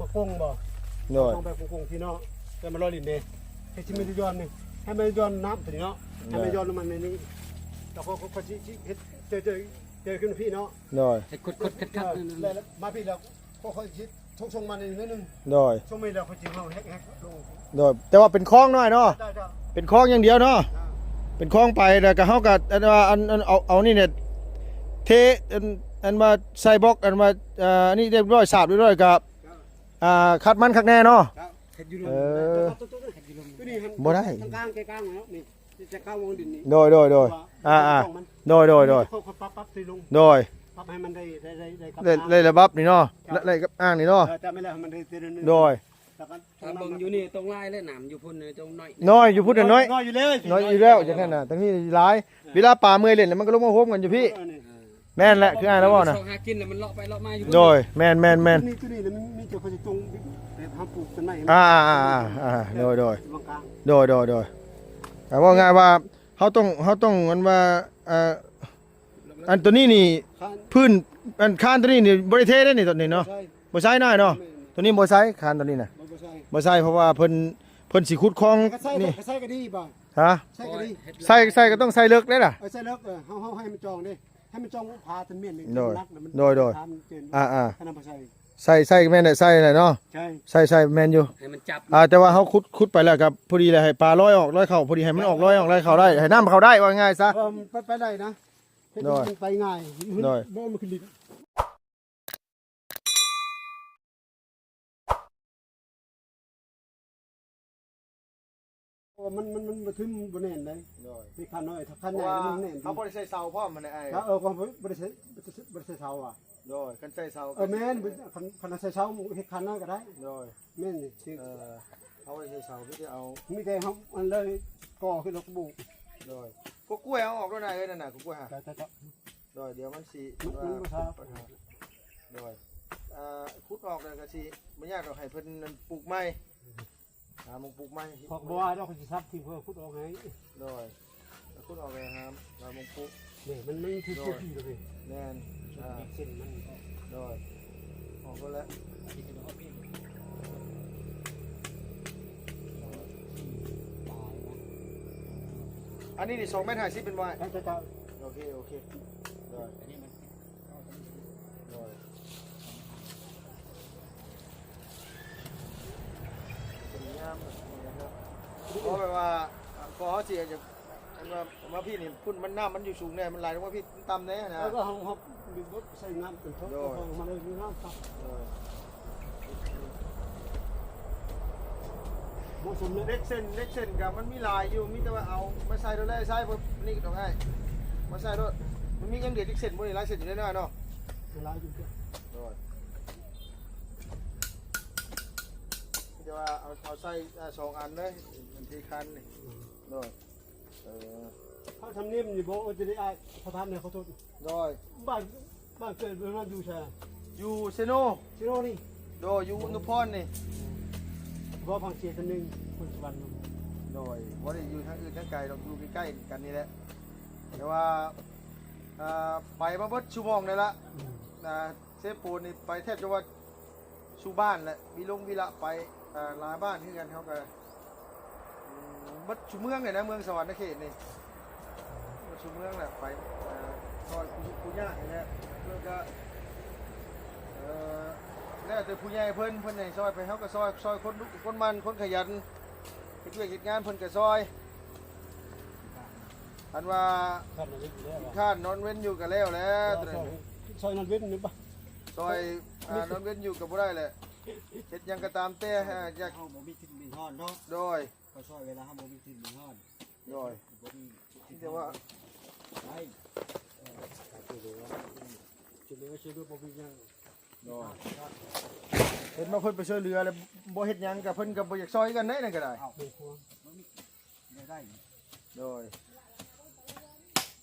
ມາກົງບໍ່? ໂດຍ ຕ້ອງໄປກົງໆ ພີ່ນ້ອງ ແຕ່ມັນລອຍຫຼິ້ນເດ້ ເຮັດຊິມັນຈະຍ້ອນນີ້ ໃຫ້ມັນຍ້ອນນ້ຳຕົວນີ້ເນາະ ໃຫ້ມັນ ໂດຍ ຍ້ອນນ້ຳມັນໃນນີ້ ແລ້ວກໍ ກໍ ກໍຊິ ຊິເຮັດເຈີ ເຈີຂຶ້ນມາພີ້ເນາະ ໂດຍ ໃຫ້ກົດໆ ຂັດໆ ເອີ ນັ້ນ ແລ້ວມາພີ້ແລ້ວ ຄ່ອຍໆ ຊິ ຊົງໆ ມານີ້ໜ້ອຍໜຶ່ງ ໂດຍ ຊົງມາແລ້ວຄ່ອຍຊິເອົາແຮກໆ ລົງ ໂດຍ ແຕ່ວ່າເປັນຄອງນ້ອຍເນາະ ເຈົ້າ ເຈົ້າ ເປັນຄອງຢ່າງດຽວເນາະ ເຈົ້າ ເປັນຄອງໄປ ແລ້ວກໍເຮົາກໍ ອັນວ່າ ອັນ ອັນ ເອົາ ເອົານີ້ແຫຼະ ເທ ອັນ ອັນວ່າໃສ່ບລັອກ ອັນວ່າ ເອີ ອັນນີ້ຮຽບຮ້ອຍ ສາບຮຽບຮ້ອຍກໍ ເຈົ້າ ອ່າ ຂັດມັນຄັກແນ່ເນາະ ເຈົ້າ ເຮັດຢູ່ລົມ ເອີ ຕົວນີ້ ຕົວນີ້ ຕົວນີ້ຫັ້ນ ບໍ່ໄດ້ ທາງກາງ ແກະກາງເນາະ ນີ້ ຈະເຂົ້າວງດິນນີ້ ໂດຍ ໂດຍ ໂດຍ ອ່າໆ ໂດຍ ໂດຍ ໂດຍ ເຂົາ ເຂົາປັບ ປັບຊິລົງ ໂດຍ ປັບໃຫ້ມັນໄດ້ ໄດ້ ໄດ້ ໄດ້ກັບ ໄດ້ ໄດ້ລະບັບນີ້ເນາະ ເຈົ້າ ໄດ້ ໄດ້ກັບອ່າງນີ້ເນາະ ເອີ ຈະແມ່ນແລ້ວ ໃຫ້ມັນໄດ້ເທື່ອໜຶ່ງ ໂດຍ ແລ້ວກໍ ຖ້າເບິ່ງຢູ່ນີ້ຕ້ອງຫຼາຍແຫຼະ ນ້ຳຢູ່ພຸ້ນນີ້ຕ້ອງໜ້ອຍ ນ້ອຍ ຢູ່ພຸ້ນນະນ້ອຍ ນ້ອຍຢູ່ແລ້ວ ນ້ອຍຢູ່ແລ້ວ ຈັ່ງຊັ້ນນະ ທາງນີ້ຫຼາຍ ເວລາປາເມື່ອຍຫຼິ້ນ ແລ້ວມັນກໍລົງມາໂຮມກັນຢູ່ພີ້ ເອີ ແມ່ນແຫຼະ ຄືອ້າຍລາວເວົ້ານະ ຊອກຫາກິນແລ້ວມັນເລາະໄປເລາະມາຢູ່ ໂດຍ ແມ່ນໆໆ ນີ້ ຕົວນີ້ນະ ມັນມີແຕ່ເຂົາຊິຈົ່ງ ແບບເຮົາປູກຕົ້ນໄມ້ ອ່າໆໆໆ ໂດຍໆ ວາງກາງ ໂດຍໆໆ ອ່າ ເວົ້າງ່າຍວ່າ ເຮົາຕ້ອງ ເຮົາຕ້ອງ ອັນວ່າ ເອີ ອັນຕົວນີ້ນີ້ ຄານ ພື້ນ ອັນຄານຕົວນີ້ນີ້ບໍ່ໄດ້ເທເດ້ນີ້ ຕົວນີ້ເນາະ ບໍ່ໃສ່ ບໍ່ໃສ່ນ້ອຍເນາະ ແມ່ນ ຕົວນີ້ບໍ່ໃສ່ ຄານຕົວນີ້ນະ ບໍ່ ບໍ່ໃສ່ ບໍ່ໃສ່ ເພາະວ່າເພິ່ນ ເພິ່ນຊິຂຸດຄອງ ກໍໃສ່ ນີ້ ກໍໃສ່ກໍດີບໍ່ ຮະ ໃສ່ກໍດີ ໃສ່ ໃສ່ກໍຕ້ອງໃສ່ເລິກເດ້ລະ ເອີ ໃສ່ເລິກ ເອີ ເຮົາ ເຮົາໃຫ້ມັນຈອງເດ້ ໃຫ້ມັນຈອງຜາຕະໝຽນນີ້ ໂດຍ ໜັກ ໂດຍໆ ອ່າໆ ຄັນນຳບໍ່ໃສ່ ໃສ່ ໃສ່ແມ່ນແຫຼະ ໃສ່ແຫຼະເນາະ ໃສ່ ໃສ່ ໃສ່ແມ່ນຢູ່ ໃຫ້ມັນຈັບ ອ່າ ແຕ່ວ່າເຮົາຂຸດ ຂຸດໄປແລ້ວກໍພໍດີແຫຼະ ໃຫ້ປາລອຍອອກລອຍເຂົ້າ ພໍດີໃຫ້ມັນອອກລອຍອອກລອຍເຂົ້າໄດ້ ໃຫ້ນ້ຳເຂົ້າໄດ້ ວ່າງ່າຍຊະ ເອີ ມັນໄປ ໄປໄດ້ນະ ເຮັດ ໂດຍ ໃຫ້ມັນໄປງ່າຍ ໂດຍ ບໍ່ ມັນຂຶ້ນດິນ ເພາະວ່າມັນ ມັນ ມັນບໍ່ທຶມ ບໍ່ແໜ້ນເດ້ ໂດຍ ເຮັດຄານນ້ອຍ ຖ້າຄານໃຫຍ່ມັນແໜ້ນ ເຮົາບໍ່ໄດ້ໃສ່ເສົາພ້ອມຫັ້ນນະອ້າຍ ເອີ ເຂົາບໍ່ໄດ້ໃສ່ ບໍ່ໄດ້ໃສ່ເສົາຫວາ ໂດຍ ຄັນໃສ່ເສົາ ເອີ ແມ່ນ ຄັນ ຄັນໃສ່ເສົາເຮັດຄານນ້ອຍກໍໄດ້ ໂດຍ ແມ່ນ ເອີ ເຮົາບໍ່ໄດ້ໃສ່ເສົາ ມີແຕ່ເອົາ ມີແຕ່ເຮົາອັນເລີຍ ກໍຂຶ້ນແລ້ວກໍປູກ ໂດຍ ພວກກ້ວຍເອົາອອກໂລດນະເອີຍ ນັ້ນນະ ພວກກ້ວຍຫາ ໂດຍ ດຽວມັນຊິ ມັນ ມັນບໍ່ຊາ ໂດຍ ອ່າ ຂຸດອອກແລ້ວກໍຊິບໍ່ຍາກດອກ ໃຫ້ເພິ່ນປູກໃໝ່ ຫາໝ່ອງປູກໃໝ່ ເພາະບໍ່ວ່າດອກ ຊິສັບຖິ້ມ ເພິ່ນຂຸດອອກໃຫ້ ໂດຍ ຂຸດອອກແລ້ວຫາ ຫາໝ່ອງປູກ ນີ້ ມັນ ມັນຖືກ ໂດຍ ທີ່ແລ້ວເດ້ ແມ່ນ ອ່າ ເສັ້ນມັນ ໂດຍ ອອກແລ້ວ ອັນນີ້ນີ້ ສອງແມັດຫ້າສິບ ແມ່ນບໍ່ອ້າຍ? ເຈົ້າ ເຈົ້າ ໂອເຄ ໂອເຄ ໂດຍ ອັນນີ້ມັນ ໂດຍ ເປັນງາມແບບນີ້ນະຄັບ ເພາະແບບວ່າ ກໍເຮົາຊິ ອັນວ່າມາພີ້ນີ້ ພຸ້ນມັນ ນ້ຳມັນຢູ່ສູງແດ່ ມັນໄຫຼລົງມາພີ້ ມັນຕ່ຳແດ່ນະ ແລ້ວກໍເຮົາ ເຮົາດຶງລົດໃສ່ນ້ຳເປັນເຂົາ ໂດຍ ເອົາມາເລີຍ ມີນ້ຳຄັບ ໂດຍ ເໝາະສົມເລີຍ ເຫຼັກເສັ້ນ ເຫຼັກເສັ້ນກໍມັນມີຫຼາຍຢູ່ ມີແຕ່ວ່າເອົາມາໃສ່ໂລດແຫຼະ ໃສ່ບໍ່ນີ້ກໍຕ້ອງໃຫ້ມາໃສ່ໂລດ ມັນມີຫຍັງເດ ເຫຼັກເສັ້ນບໍ່ນີ້ ຫຼາຍເສັ້ນຢູ່ເດ້ນ້ອຍເນາະ ຫຼາຍຢູ່ ໂດຍ ມີແຕ່ວ່າເອົາ ເອົາໃສ່ ອ່າ ສອງອັນເລີຍ ເປັນທີ່ຄັນນີ້ ໂດຍ ເອີ ເຮົາທຳນຽມຢູ່ບໍ່ ເອີ ຈະໄດ້ອ້າຍ ເຂົາຖາມແດ່ ຂໍໂທດ ໂດຍ ບ້ານ ບ້ານເກີດເມືອງນອນຢູ່ໃສ? ຢູ່ເຊໂນ ເຊໂນນີ້ ໂດຍ ຢູ່ອຸທຸມພອນນີ້ ບໍ່ ຝັ່ງເຊກະໜຶ່ງ ຄົນສຸວັນ ໂດຍ ບໍ່ໄດ້ຢູ່ທາງອື່ນທາງໄກດອກ ຢູ່ໃກ້ໆກັນນີ້ແຫຼະ ແຕ່ວ່າ ອ່າ ໄປມາເບິດຊຸມມອງໄດ້ລະ ອືມ ອ່າ ເຊໂປນນີ້ໄປແທບຈະວ່າ ສູ່ບ້ານແຫຼະ ວິລົງວິລະໄປ ເອີ ຫຼາຍບ້ານຄືກັນ ເຮົາກໍ ເບິດສູ່ເມືອງເລີຍນະ ເມືອງສະຫວັນນະເຂດນີ້ ເບິດສູ່ເມືອງແຫຼະ ໄປ ເອີ ຊ່ອຍຜູ້ທຸກຜູ້ຍາກນີ້ແຫຼະ ເພິ່ນກໍ ເອີ ແລ້ວແຕ່ຜູ້ໃຫຍ່ເພິ່ນ ເພິ່ນໃຫ້ຊ່ອຍໄປ ເຮົາກໍຊ່ອຍ ຊ່ອຍຄົນດຸຄົນໝັ່ນ ຄົນຂະຫຍັນ ເຮັດວຽກເຮັດງານ ເພິ່ນກໍຊ່ອຍ ຄັນວ່າ ຂ້ານນອນເວັນຢູ່ແລ້ວ ຂ້ານນອນເວັນຢູ່ກໍແລ້ວແຫຼະ ຊ່ອຍ ຊ່ອຍນອນເວັນນີ້ບໍ່? ຊ່ອຍ ອ່າ ນອນເວັນຢູ່ກໍບໍ່ໄດ້ແຫຼະ ເຮັດຫຍັງກໍຕາມແຕ່ ເອີ ຢາກ ເຮົາບໍ່ມີກິນມີນອນເນາະ ໂດຍ ເຂົາຊ່ອຍເວລາເຮົາບໍ່ມີກິນມີນອນ ໂດຍ ບໍ່ມີກິນ ແຕ່ວ່າ ໄດ້ ເອີ ຊ່ວຍເຫຼືອ ຊ່ວຍເຫຼືອ ບໍ່ມີຫຍັງ ໂດຍ ເຫັນບາງຄົນໄປຊ່ວຍເຫຼືອແລ້ວບໍ່ເຮັດຫຍັງ ກໍເພິ່ນກໍບໍ່ຢາກຊ່ອຍຄືກັນເດ້ ນັ້ນກໍໄດ້ ເອົາ ບໍ່ມີ ໄດ້ ໂດຍ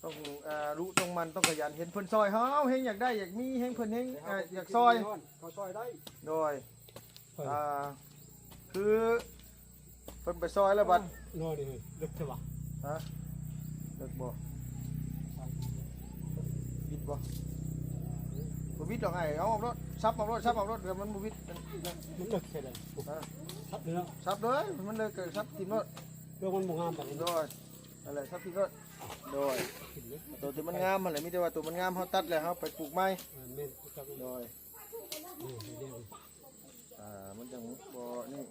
ຕ້ອງ ເອີ ລຸຕ້ອງໝັ່ນ ຕ້ອງຂະຫຍັນ ເຫັນເພິ່ນຊ່ອຍເຮົາ ເຮົາແຮ່ງຢາກໄດ້ ຢາກມີ ແຮ່ງເພິ່ນແຮ່ງ ເອີ ຢາກຊ່ອຍ ເຂົາຊ່ອຍໄດ້ ໂດຍ ເອີ ອ່າ ຄືເພິ່ນໄປຊ່ອຍແລ້ວບັດ ນ້ອຍນີ້ເລິກແທ້ຫວາ? ຮະ ເລິກບໍ່? ວິດບໍ່? ບໍ່ວິດດອກ ອ້າຍ ເອົາອອກໂລດ ສັບອອກໂລດ ສັບອອກໂລດ ມັນບໍ່ວິດ ມັນ ຮະ? ສັບເລີຍເນາະ ສັບເລີຍ ມັນເລີຍກໍສັບຖິ້ມໂລດ ເພື່ອມັນບໍ່ງາມປານໃດ ໂດຍ ນັ້ນແຫຼະ ສັບຖິ້ມໂລດ ໂດຍ ໂຕທີ່ມັນງາມຫັ້ນແຫຼະ ມີແຕ່ວ່າໂຕມັນງາມເຮົາຕັດແລ້ວເຮົາໄປປູກໃໝ່ ເອີ ແມ່ນ ໂດຍ ນີ້ ອ່າ ມັນຈັ່ງບໍ່ນີ້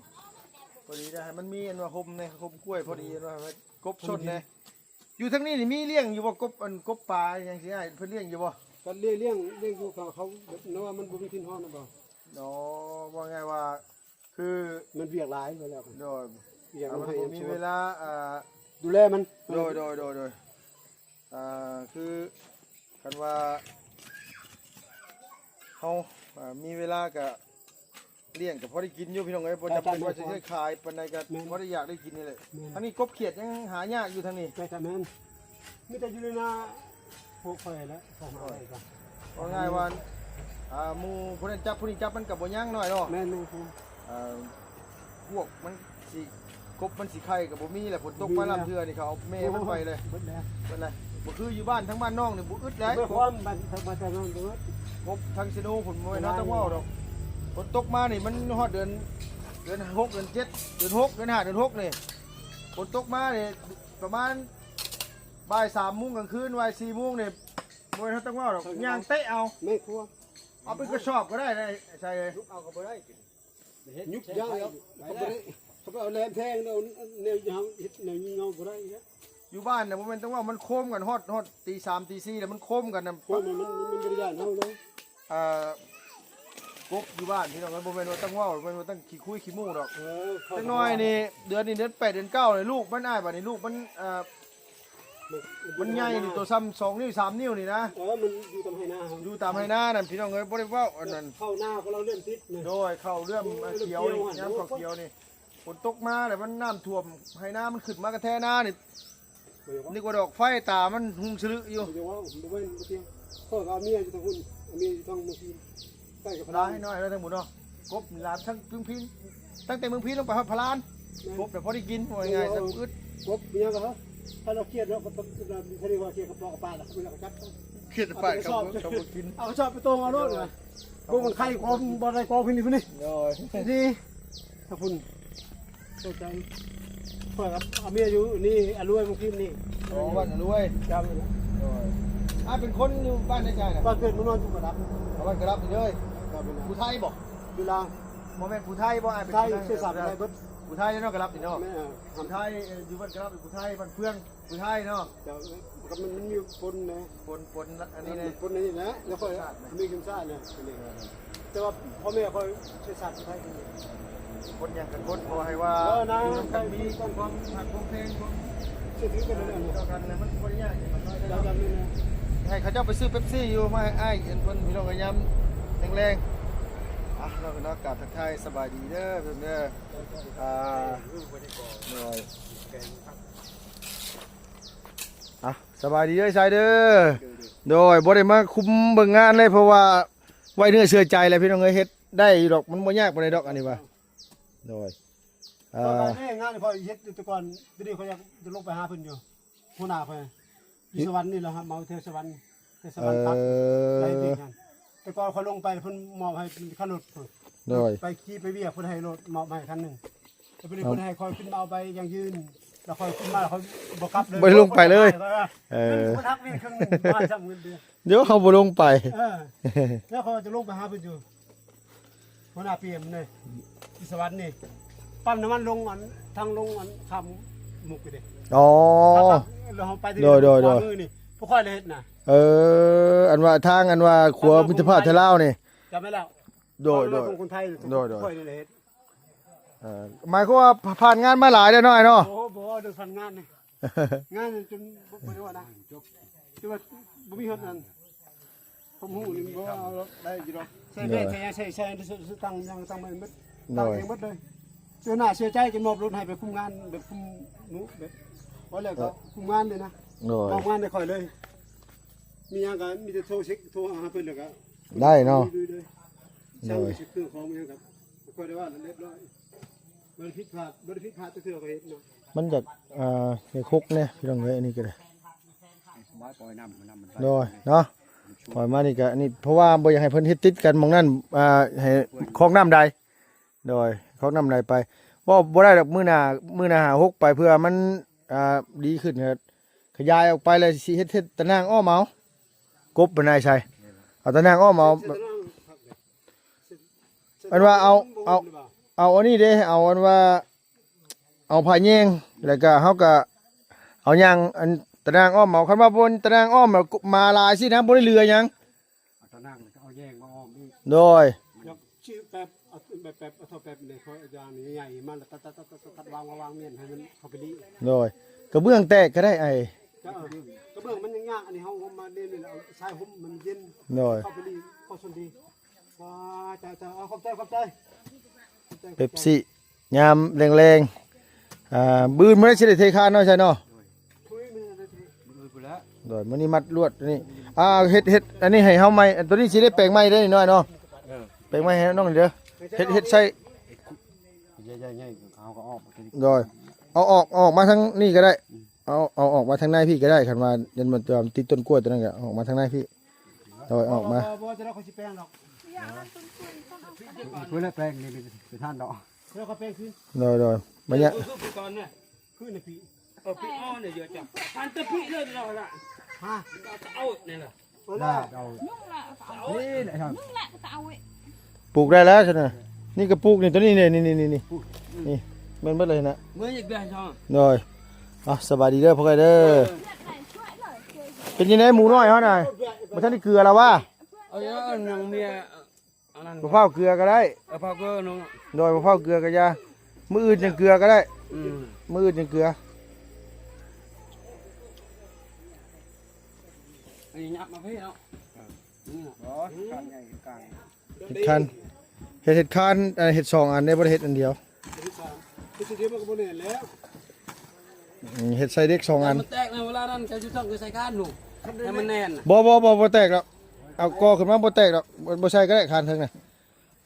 ພໍດີໄດ້ໃຫ້ມັນມີອັນວ່າຮົ່ມແດ່ ຮົ່ມກ້ວຍພໍດີ ອັນວ່າໃຫ້ມັນກົບຊົນແດ່ ຢູ່ທາງນີ້ນີ້ມີລ້ຽງຢູ່ບໍ່ ກົບ ອັນ ກົບປາຫຍັງຊີ້ອ້າຍ ເພິ່ນລ້ຽງຢູ່ບໍ່? ກໍລ້ຽງ ລ້ຽງ ລ້ຽງຢູ່ ເຂົາ ເຂົາແບບວ່າມັນບໍ່ມີຖິ່ນຮອດນະບໍ່ ອໍ ເວົ້າງ່າຍວ່າ ຄື ມັນວຽກຫຼາຍໄປແລ້ວ ໂດຍ ວຽກ ອ່າ ມັນບໍ່ມີເວລາ ອ່າ ດູແລມັນ ໂດຍ ໂດຍ ໂດຍ ໂດຍ ອ່າ ຄື ຄັນວ່າເຮົາ ອ່າ ມີເວລາກະລ້ຽງກະພໍໄດ້ກິນຢູ່ພີ່ນ້ອງເອີຍ ບໍ່ຈຳເປັນວ່າຊິໄດ້ຂາຍປານໃດກະ ແມ່ນ ພໍໄດ້ຢາກໄດ້ກິນນີ້ແຫຼະ ແມ່ນ ທາງນີ້ກົບຂຽດຍັງຫາຍາກຢູ່ທາງນີ້ ແມ່ນ ມີແຕ່ຢູ່ໃນນາພວກຂ້ອຍແຫຼະ ເຂົາຫາໄດ້ກໍ ເວົ້າງ່າຍວ່າ ອ່າ ໝູ່ຜູ້ນັ້ນຈັບຜູ້ນີ້ຈັບມັນກໍບໍ່ຍັງນ້ອຍເນາະ ແມ່ນ ແມ່ນ ອ່າ ພວກມັນຊິ ກົບມັນຊິໄຂ່ກໍບໍ່ມີແຫຼະ ຝົນຕົກມາລຳເທື່ອນີ້ ເຂົາເອົາແມ່ມັນໄປເລີຍ ເບິດແລ້ວ ເບິດແລ້ວ ບໍ່ຄືຢູ່ບ້ານ ທາງບ້ານນ້ອງນີ້ບໍ່ອຶດໃດ ບໍ່ຄວາມບ້ານ ທາງບ້ານນ້ອງບໍ່ອຶດ ກົບທາງເຊໂນພຸ້ນ ບໍ່ແມ່ນເຮົາຕ້ອງເວົ້າດອກ ຝົນຕົກມານີ້ມັນຮອດເດືອນ ເດືອນຫົກ ເດືອນເຈັດ ເດືອນຫົກ ເດືອນຫ້າ ເດືອນຫົກນີ້ ຝົນຕົກມານີ້ປະມານ ບ່າຍສາມໂມງກາງຄືນ ບ່າຍສີ່ໂມງນີ້ ບໍ່ແມ່ນເຮົາຕ້ອງເວົ້າດອກ ຍ່າງເຕະເອົາ ແມ່ນຄວາມ ເອົາເປັນກະສອບກໍໄດ້ນະ ໃສ່ເລີຍ ລຸກເອົາກໍບໍ່ໄດ້ ຍຸບຍາວ ເຂົາບໍ່ໄດ້ ເຂົາໄປເອົາແຫຼມແທງ ແນວເຮົາເຮັດແນວຍິງເຮົາບໍ່ໄດ້ນະ ຢູ່ບ້ານນະ ບໍ່ແມ່ນຕ້ອງເວົ້າ ມັນໂຄມກັນຮອດ ຮອດຕີສາມຕີສີ່ແລ້ວ ມັນໂຄມກັນນະ ໂຄມມັນ ມັນບໍ່ໄດ້ຢ້ານເຮົາເລີຍ ອ່າ ກົບຢູ່ບ້ານພີ່ນ້ອງເອີຍ ບໍ່ແມ່ນວ່າຕ້ອງເວົ້າ ບໍ່ແມ່ນວ່າຕ້ອງຂີ້ຄຸຍຂີ້ໝູ່ດອກ ເອີ ເຂົ້າ ຈັກໜ້ອຍນີ້ ເດືອນນີ້ເດືອນແປດເດືອນເກົ້ານີ້ ລູກມັນອ້າຍ ບາດນີ້ລູກມັນ ອ່າ ມັນ ມັນໃຫຍ່ນີ້ ໂຕຊ່ຳສອງນິ້ວສາມນິ້ວນີ້ນະ ເອີ ມັນຢູ່ຕາມໄຮ່ນາເຮົາ ຢູ່ຕາມໄຮ່ນານັ້ນພີ່ນ້ອງເອີຍ ບໍ່ໄດ້ເວົ້າອັນນັ້ນ ເຂົ້ານາຂອງເຮົາເລີ່ມຕິດນະ ໂດຍ ເຂົ້າເລີ່ມ ເອີ ຂຽວນີ້ ເລີ່ມຂຽວ ຍາມເຂົ້າຂຽວນີ້ ຝົນຕົກມາແລ້ວມັນນ້ຳຖ້ວມໄຮ່ນາ ມັນຂຶ້ນມາກະແທນານີ້ ບໍ່ຢາກເວົ້າ ນຶກວ່າດອກໄຟ ຕາມັນຮຸ່ງສະລຶຢູ່ ບໍ່ຢາກເວົ້າ ບໍ່ແມ່ນບໍ່ຕຽງ ຂ້ອຍກໍເອົາເມຍຢູ່ທາງພຸ້ນ ເອົາເມຍຢູ່ທາງເມືອງພີນ ໃກ້ກັບພະລານ ຫຼາຍໜ້ອຍແລ້ວທາງພຸ້ນເນາະ ກົບຫຼາຍທັງເມືອງພີນ ຕັ້ງແຕ່ເມືອງພີນລົງໄປຮອດພະລານ ແມ່ນ ກົບແລ້ວພໍໄດ້ກິນ ເວົ້າງ່າຍໆ ແມ່ນ ຊຳອຶດ ກົບຫຍັງກໍເຮົາ ຖ້າເຮົາຄຽດເນາະ ກໍຕ້ອງ ເຂົາເອີ້ນວ່າຄຽດກັບປອກກັບປາ ແລ້ວເຂົາກໍຈັບ ຄຽດປາ ເອົາໄປ ເຂົາ ສອບ ເຂົາບໍ່ກິນ ເອົາສອບໄປຕົງເອົາໂລດວ່າ ບໍ່ມັນໄຂ່ຄວາມບໍ່ໄດ້ກອງພິນິດພຸ້ນນີ້ ໂດຍ ນີ້ ຖ້າພຸ້ນ ເຂົ້າໃຈ ຂ້ອຍກໍເອົາເມຍຢູ່ນີ້ ອາລວຍ ເມືອງພີນນີ້ ອໍ ບ້ານອາລວຍ ເຈົ້າ ໂດຍ ອ້າຍເປັນຄົນຢູ່ບ້ານໃດຊາຍນະ? ບ້ານເກີດເມືອງນອນ ຢູ່ກະດັບ ອໍ ບ້ານກະດັບນີ້ເລີຍ ເຈົ້າ ເປັນນາຍ ຜູ້ໄທບໍ່? ຢູ່ລາວ ບໍ່ແມ່ນຜູ້ໄທບໍ່? ອ້າຍເປັນຜູ້ໄທ ເຊື້ອສາຍຜູ້ໃດເບິດ? ຜູ້ໄທເນາະ ກະດັບນີ້ເນາະ ແມ່ນ ເອີ ຜູ້ໄທ ເອີ ຢູ່ບ້ານກະດັບ ຜູ້ໄທ ບ້ານເຟືອງ ຜູ້ໄທເນາະ ເຈົ້າ ກໍມັນ ມັນມີປົນນະ ປົນ ປົນອັນນີ້ແຫຼະ ມັນປົນອັນນີ້ແຫຼະ ແລ້ວຂ້ອຍມີເຂັມຊາດນະ ແຕ່ວ່າພໍ່ແມ່ຂ້ອຍເຊື້ອຊາດໄທ ຄົນຫຍັງກັນຄົນ ຂໍໃຫ້ວ່າ ເອີ ນະ ຢູ່ນຳກັນມີຄວາມຮັກຄວາມແພງ ຄວາມເຊື່ອຖືກັນນັ້ນແຫຼະ ຕໍ່ກັນແລ້ວມັນບໍ່ໄດ້ຍາກຫຍັງ ໃຫ້ເຂົາເຈົ້າໄປຊື້ເປັບຊີຢູ່ ມາໃຫ້ອ້າຍກິນເພິ່ນ ພີ່ນ້ອງ ຍາມແລງໆ ອ່ະ ເນາະ ກາບທັກທາຍສະບາຍດີເດີເພິ່ນເດີ ອ່າ ໂດຍ ອ່ະ ສະບາຍດີເດີຊາຍເດີ ໂດຍ ບໍ່ໄດ້ມາຄຸມເບິ່ງງານເລີຍ ເພາະວ່າໄວ້ເນື້ອເຊື່ອໃຈແລ້ວ ພີ່ນ້ອງເອີຍ ເຮັດໄດ້ຢູ່ດອກ ມັນບໍ່ຍາກປານໃດດອກ ອັນນີ້ວ່າ ໂດຍ ເອີ ເພາະວ່າແມ່ງານທີ່ຂ້ອຍເຮັດຢູ່ແຕ່ກ່ອນ ດຽວນີ້ຂ້ອຍຢາກຈະລົງໄປຫາເພິ່ນຢູ່ ຫົວໜ້າຂ້ອຍຢູ່ສະຫວັນນີ້ແຫຼະ ເຮົາເໝົາແຖວສະຫວັນ ແຕ່ສະຫວັນຕັດ ເອີ ໄດ້ວຽກນັ້ນ ແຕ່ກ່ອນຂ້ອຍລົງໄປ ເພິ່ນມອບໃຫ້ເປັນຄັນລົດ ໂດຍ ໄປຂີ່ໄປວຽກ ເພິ່ນໃຫ້ລົດມອບໃຫ້ຄັນໜຶ່ງ ແຕ່ບັດນີ້ເພິ່ນໃຫ້ຂ້ອຍຂຶ້ນມາເອົາໃບຢັ້ງຢືນ ແລ້ວຂ້ອຍຂຶ້ນມາ ຂ້ອຍບໍ່ກັບເລີຍ ບໍ່ໄດ້ລົງໄປເລີຍ ເອີ ເອີ ເງິນເພິ່ນຫັກເວນເຄິ່ງໜຶ່ງ ບໍ່ໃຫ້ຊ້ຳເງິນເດືອນ ດຽວເຮົາບໍ່ລົງໄປ ເອີ ແລ້ວຂ້ອຍຈະລົງໄປຫາເພິ່ນຢູ່ ຫົວໜ້າປີມເລີຍ ຢູ່ສະຫວັນນີ້ ປ້ຳນ້ຳມັນລົງອັນ ທາງລົງອັນຂ້າມໝຸກນີ້ເດ້ ອໍ ແລ້ວເຮົາໄປ ໂດຍ ໂດຍ ໂດຍ ພວກຂ້ອຍລະເຮັດນະ ເອີ ອັນວ່າທາງ ອັນວ່າຂົວມິດຕະພາບໄທລາວນີ້ ຈຳໄດ້ແລ້ວ ໂດຍ ໂດຍ ໂດຍ ຂ້ອຍນີ້ລະເຮັດ ເອີ ໝາຍຄວາມວ່າຜ່ານງານມາຫຼາຍແລ້ວເນາະ ອ້າຍເນາະ ໂອ້ ບໍ່ເວົ້າເລື່ອງຜ່ານງານນີ້ ງານຈົນບໍ່ ບໍ່ໄດ້ວ່ານະ ແຕ່ວ່າບໍ່ມີຮອດນັ້ນ ຄວາມຮູ້ນີ້ບໍ່ເອົາດອກ ໄດ້ຢູ່ດອກ ໃສ່ແບບ ໂດຍ ໃສ່ ໃສ່ ໃສ່ ໃສ່ ຕັ້ງ ຕັ້ງ ຕັ້ງໄວ້ໝົດ ໂດຍ ຕັ້ງເອງໝົດເລີຍ ເຊື່ອໜ້າເຊື່ອໃຈ ຈະມອບລົດໃຫ້ໄປຄຸມງານ ແບບຄຸມໝູ່ ແບບ ວ່າແລ້ວກໍຄຸມງານເລີຍນະ ໂດຍ ມອບງານໃຫ້ຂ້ອຍເລີຍ ມີຫຍັງກໍມີແຕ່ໂທເຊັກ ໂທຫາເພິ່ນ ແລ້ວກໍໄດ້ເນາະ ໂດຍ ໂດຍ ໂດຍ ສັ່ງເຊັກເຄື່ອງຂອງຫຍັງກໍ ຂ້ອຍໄດ້ວ່າລຽບຮ້ອຍ ບໍ່ໄດ້ຜິດພາດ ບໍ່ໄດ້ຜິດພາດຈັກເທື່ອ ຂ້ອຍເຮັດເນາະ ມັນຢາກ ອ່າ ຢາກຫົກແດ່ພີ່ນ້ອງເອີຍ ອັນນີ້ກໍໄດ້ ໂດຍເນາະ ປ່ອຍມານີ້ກໍອັນນີ້ ເພາະວ່າບໍ່ຢາກໃຫ້ເພິ່ນເຮັດຕິດກັນໝ່ອງນັ້ນ ອ່າ ໃຫ້ຄອງນ້ຳໃດ ໂດຍ ຂອງນ້ຳໄຫຼໄປ ບໍ່ ບໍ່ໄດ້ດອກ ມື້ໜ້າ ມື້ໜ້າຫາຫົກໄປ ເພື່ອມັນ ອ່າ ດີຂຶ້ນ ຂະຫຍາຍອອກໄປແລ້ວຊິເຮັດ ເຮັດຕາໜ່າງອ້ອມເອົາ ກົບມັນນາຍໃສ່ ເອົາຕາໜ່າງອ້ອມເອົາ ອັນວ່າເອົາ ເອົາ ເອົາອັນນີ້ເດ້ ເອົາອັນວ່າ ເອົາຜ້າແຍງ ແລ້ວກະເຮົາກະເອົາຫຍັງ ອັນຕາໜ່າງອ້ອມເອົາ ຄັນວ່າບໍ່ຕາໜ່າງອ້ອມ ໝາຫຼາຍຊີ້ນະ ບໍ່ໄດ້ເຫຼືອຫຍັງ ເອົາຕາໜ່າງ ແລ້ວກໍເອົາແຍງມາອ້ອມອີກ ໂດຍ ຢາກຊິແປບ ເອົາແບບ ແປບ ເອົາທໍ່ແປບໃນ ເພາະຢ່າງນີ້ໃຫຍ່ມາ ແລ້ວຕັດ ຕັດ ຕັດ ຕັດ ຕັດ ວາງ ວາງ ວາງ ວາງ ແມ່ນໃຫ້ມັນເຂົ້າໄປລີ້ ໂດຍ ກະເບື້ອງແຕກກໍໄດ້ອ້າຍ ກະ ເອີ ກະເບື້ອງມັນຍາກ ອັນນີ້ເຮົາ ເຮົາມາເດນນີ້ແຫຼະ ເອົາຊາຍຫຸ້ມມັນເຢັນ ໂດຍ ເຂົ້າໄປລີ້ ເຂົ້າຊົນດີ ສາ ເຈົ້າ ເຈົ້າ ເອົາ ຂອບໃຈ ຂອບໃຈ ຂອບໃຈ ເປັບຊີ ຍາມແລງໆ ອ່າ ມື້ອື່ນມື້ໃດຊິໄດ້ເທຄານເນາະ ໃຊ່ເນາະ ມື້ອື່ນພຸ້ນແຫຼະ ໂດຍ ມື້ນີ້ມັດລວດນີ້ ອ່າ ເຮັດ ເຮັດອັນນີ້ໃຫ້ເຮົາໃໝ່ ອັນໂຕນີ້ຊິໄດ້ແປງໃໝ່ເດ້ນ້ອຍເນາະ ເອີ ແປງໃໝ່ໃຫ້ນ້ອງເດີ ເຮັດ ເຮັດໃສ່ ໃຫຍ່ໆ ເຮົາກໍອອກ ໂດຍ ເອົາອອກ ເອົາອອກມາທາງນີ້ກໍໄດ້ ເອົາ ເອົາອອກມາທາງໃນພີ້ກໍໄດ້ ຄັນວ່າຍັນມັນຕິດຕົ້ນກ້ວຍໂຕນັ້ນກໍເອົາອອກມາທາງໃນພີ້ ໂດຍ ເອົາອອກມາ ບໍ່ ບໍ່ ຈະໄດ້ ຂ້ອຍຊິແປງດອກ ເພິ່ນລະແປງນີ້ ໄປທ່ານດອກ ແລ້ວກໍແປງຄືນ ໂດຍ ໂດຍ ມາຍະ ຄື ຄື ຄືກ່ອນນະ ຄືນະພີ້ ເອີ ປີອ່ອນນີ້ຢູ່ ຈະ ພັນແຕ່ປີເລີຍເນາະລະ ຮະ ເອົາເອົານີ້ລະ ໂອ້ລະ ເອົາ ນຸ່ງລະກໍເອົາ ນີ້ແຫຼະ ນຸ່ງລະກໍເອົາ ປູກໄດ້ແລ້ວຊັ້ນນະ ນີ້ກໍປູກນີ້ ໂຕນີ້ນີ້ ນີ້ ນີ້ ນີ້ ນີ້ ແມ່ນເບິດເລີຍນະ ເມື່ອອີກເດືອນສອງ ໂດຍ ເອົາ ສະບາຍດີເດີພໍ່ໄກ່ເດີ ເອີ ເປັນຈັ່ງໃດໝູນ້ອຍເຮົານະ ບໍ່ທັນໄດ້ເກືອລະຫວາ ເອົາ ຍັງເມຍ ອັນນັ້ນ ບໍ່ເຜົາເກືອກໍໄດ້ ເອີ ເຜົາເກືອໜຶ່ງ ໂດຍ ບໍ່ເຜົາເກືອກໍຢ່າ ມື້ອື່ນຈັ່ງເກືອກໍໄດ້ ອືມ ມື້ອື່ນຈັ່ງເກືອ ອັນນີ້ຫຍັບມາພີ້ເນາະ ນີ້ເນາະ ບໍ່ ຄານໃຫຍ່ຄືກັນ ເຮັດຄານ ເຮັດ ເຮັດຄານ ເອີ ເຮັດສອງອັນເດ້ ບໍ່ໄດ້ເຮັດອັນດຽວ ເຮັດສາມ ເຮັດອັນດຽວມັນກໍບໍ່ແໜ້ນແລ້ວ ອືມ ເຮັດໃສ່ເດັກສອງອັນ ມັນແຕກໃນເວລານັ້ນ ເຈົ້າຊິຕ້ອງໄປໃສ່ຄານໜູ ໃຫ້ມັນແໜ້ນ ບໍ່ ບໍ່ ບໍ່ ບໍ່ແຕກດອກ ເອົາກໍ່ຂຶ້ນມາບໍ່ແຕກດອກ ບໍ່ ບໍ່ໃສ່ກໍໄດ້ຄານເທິງນະ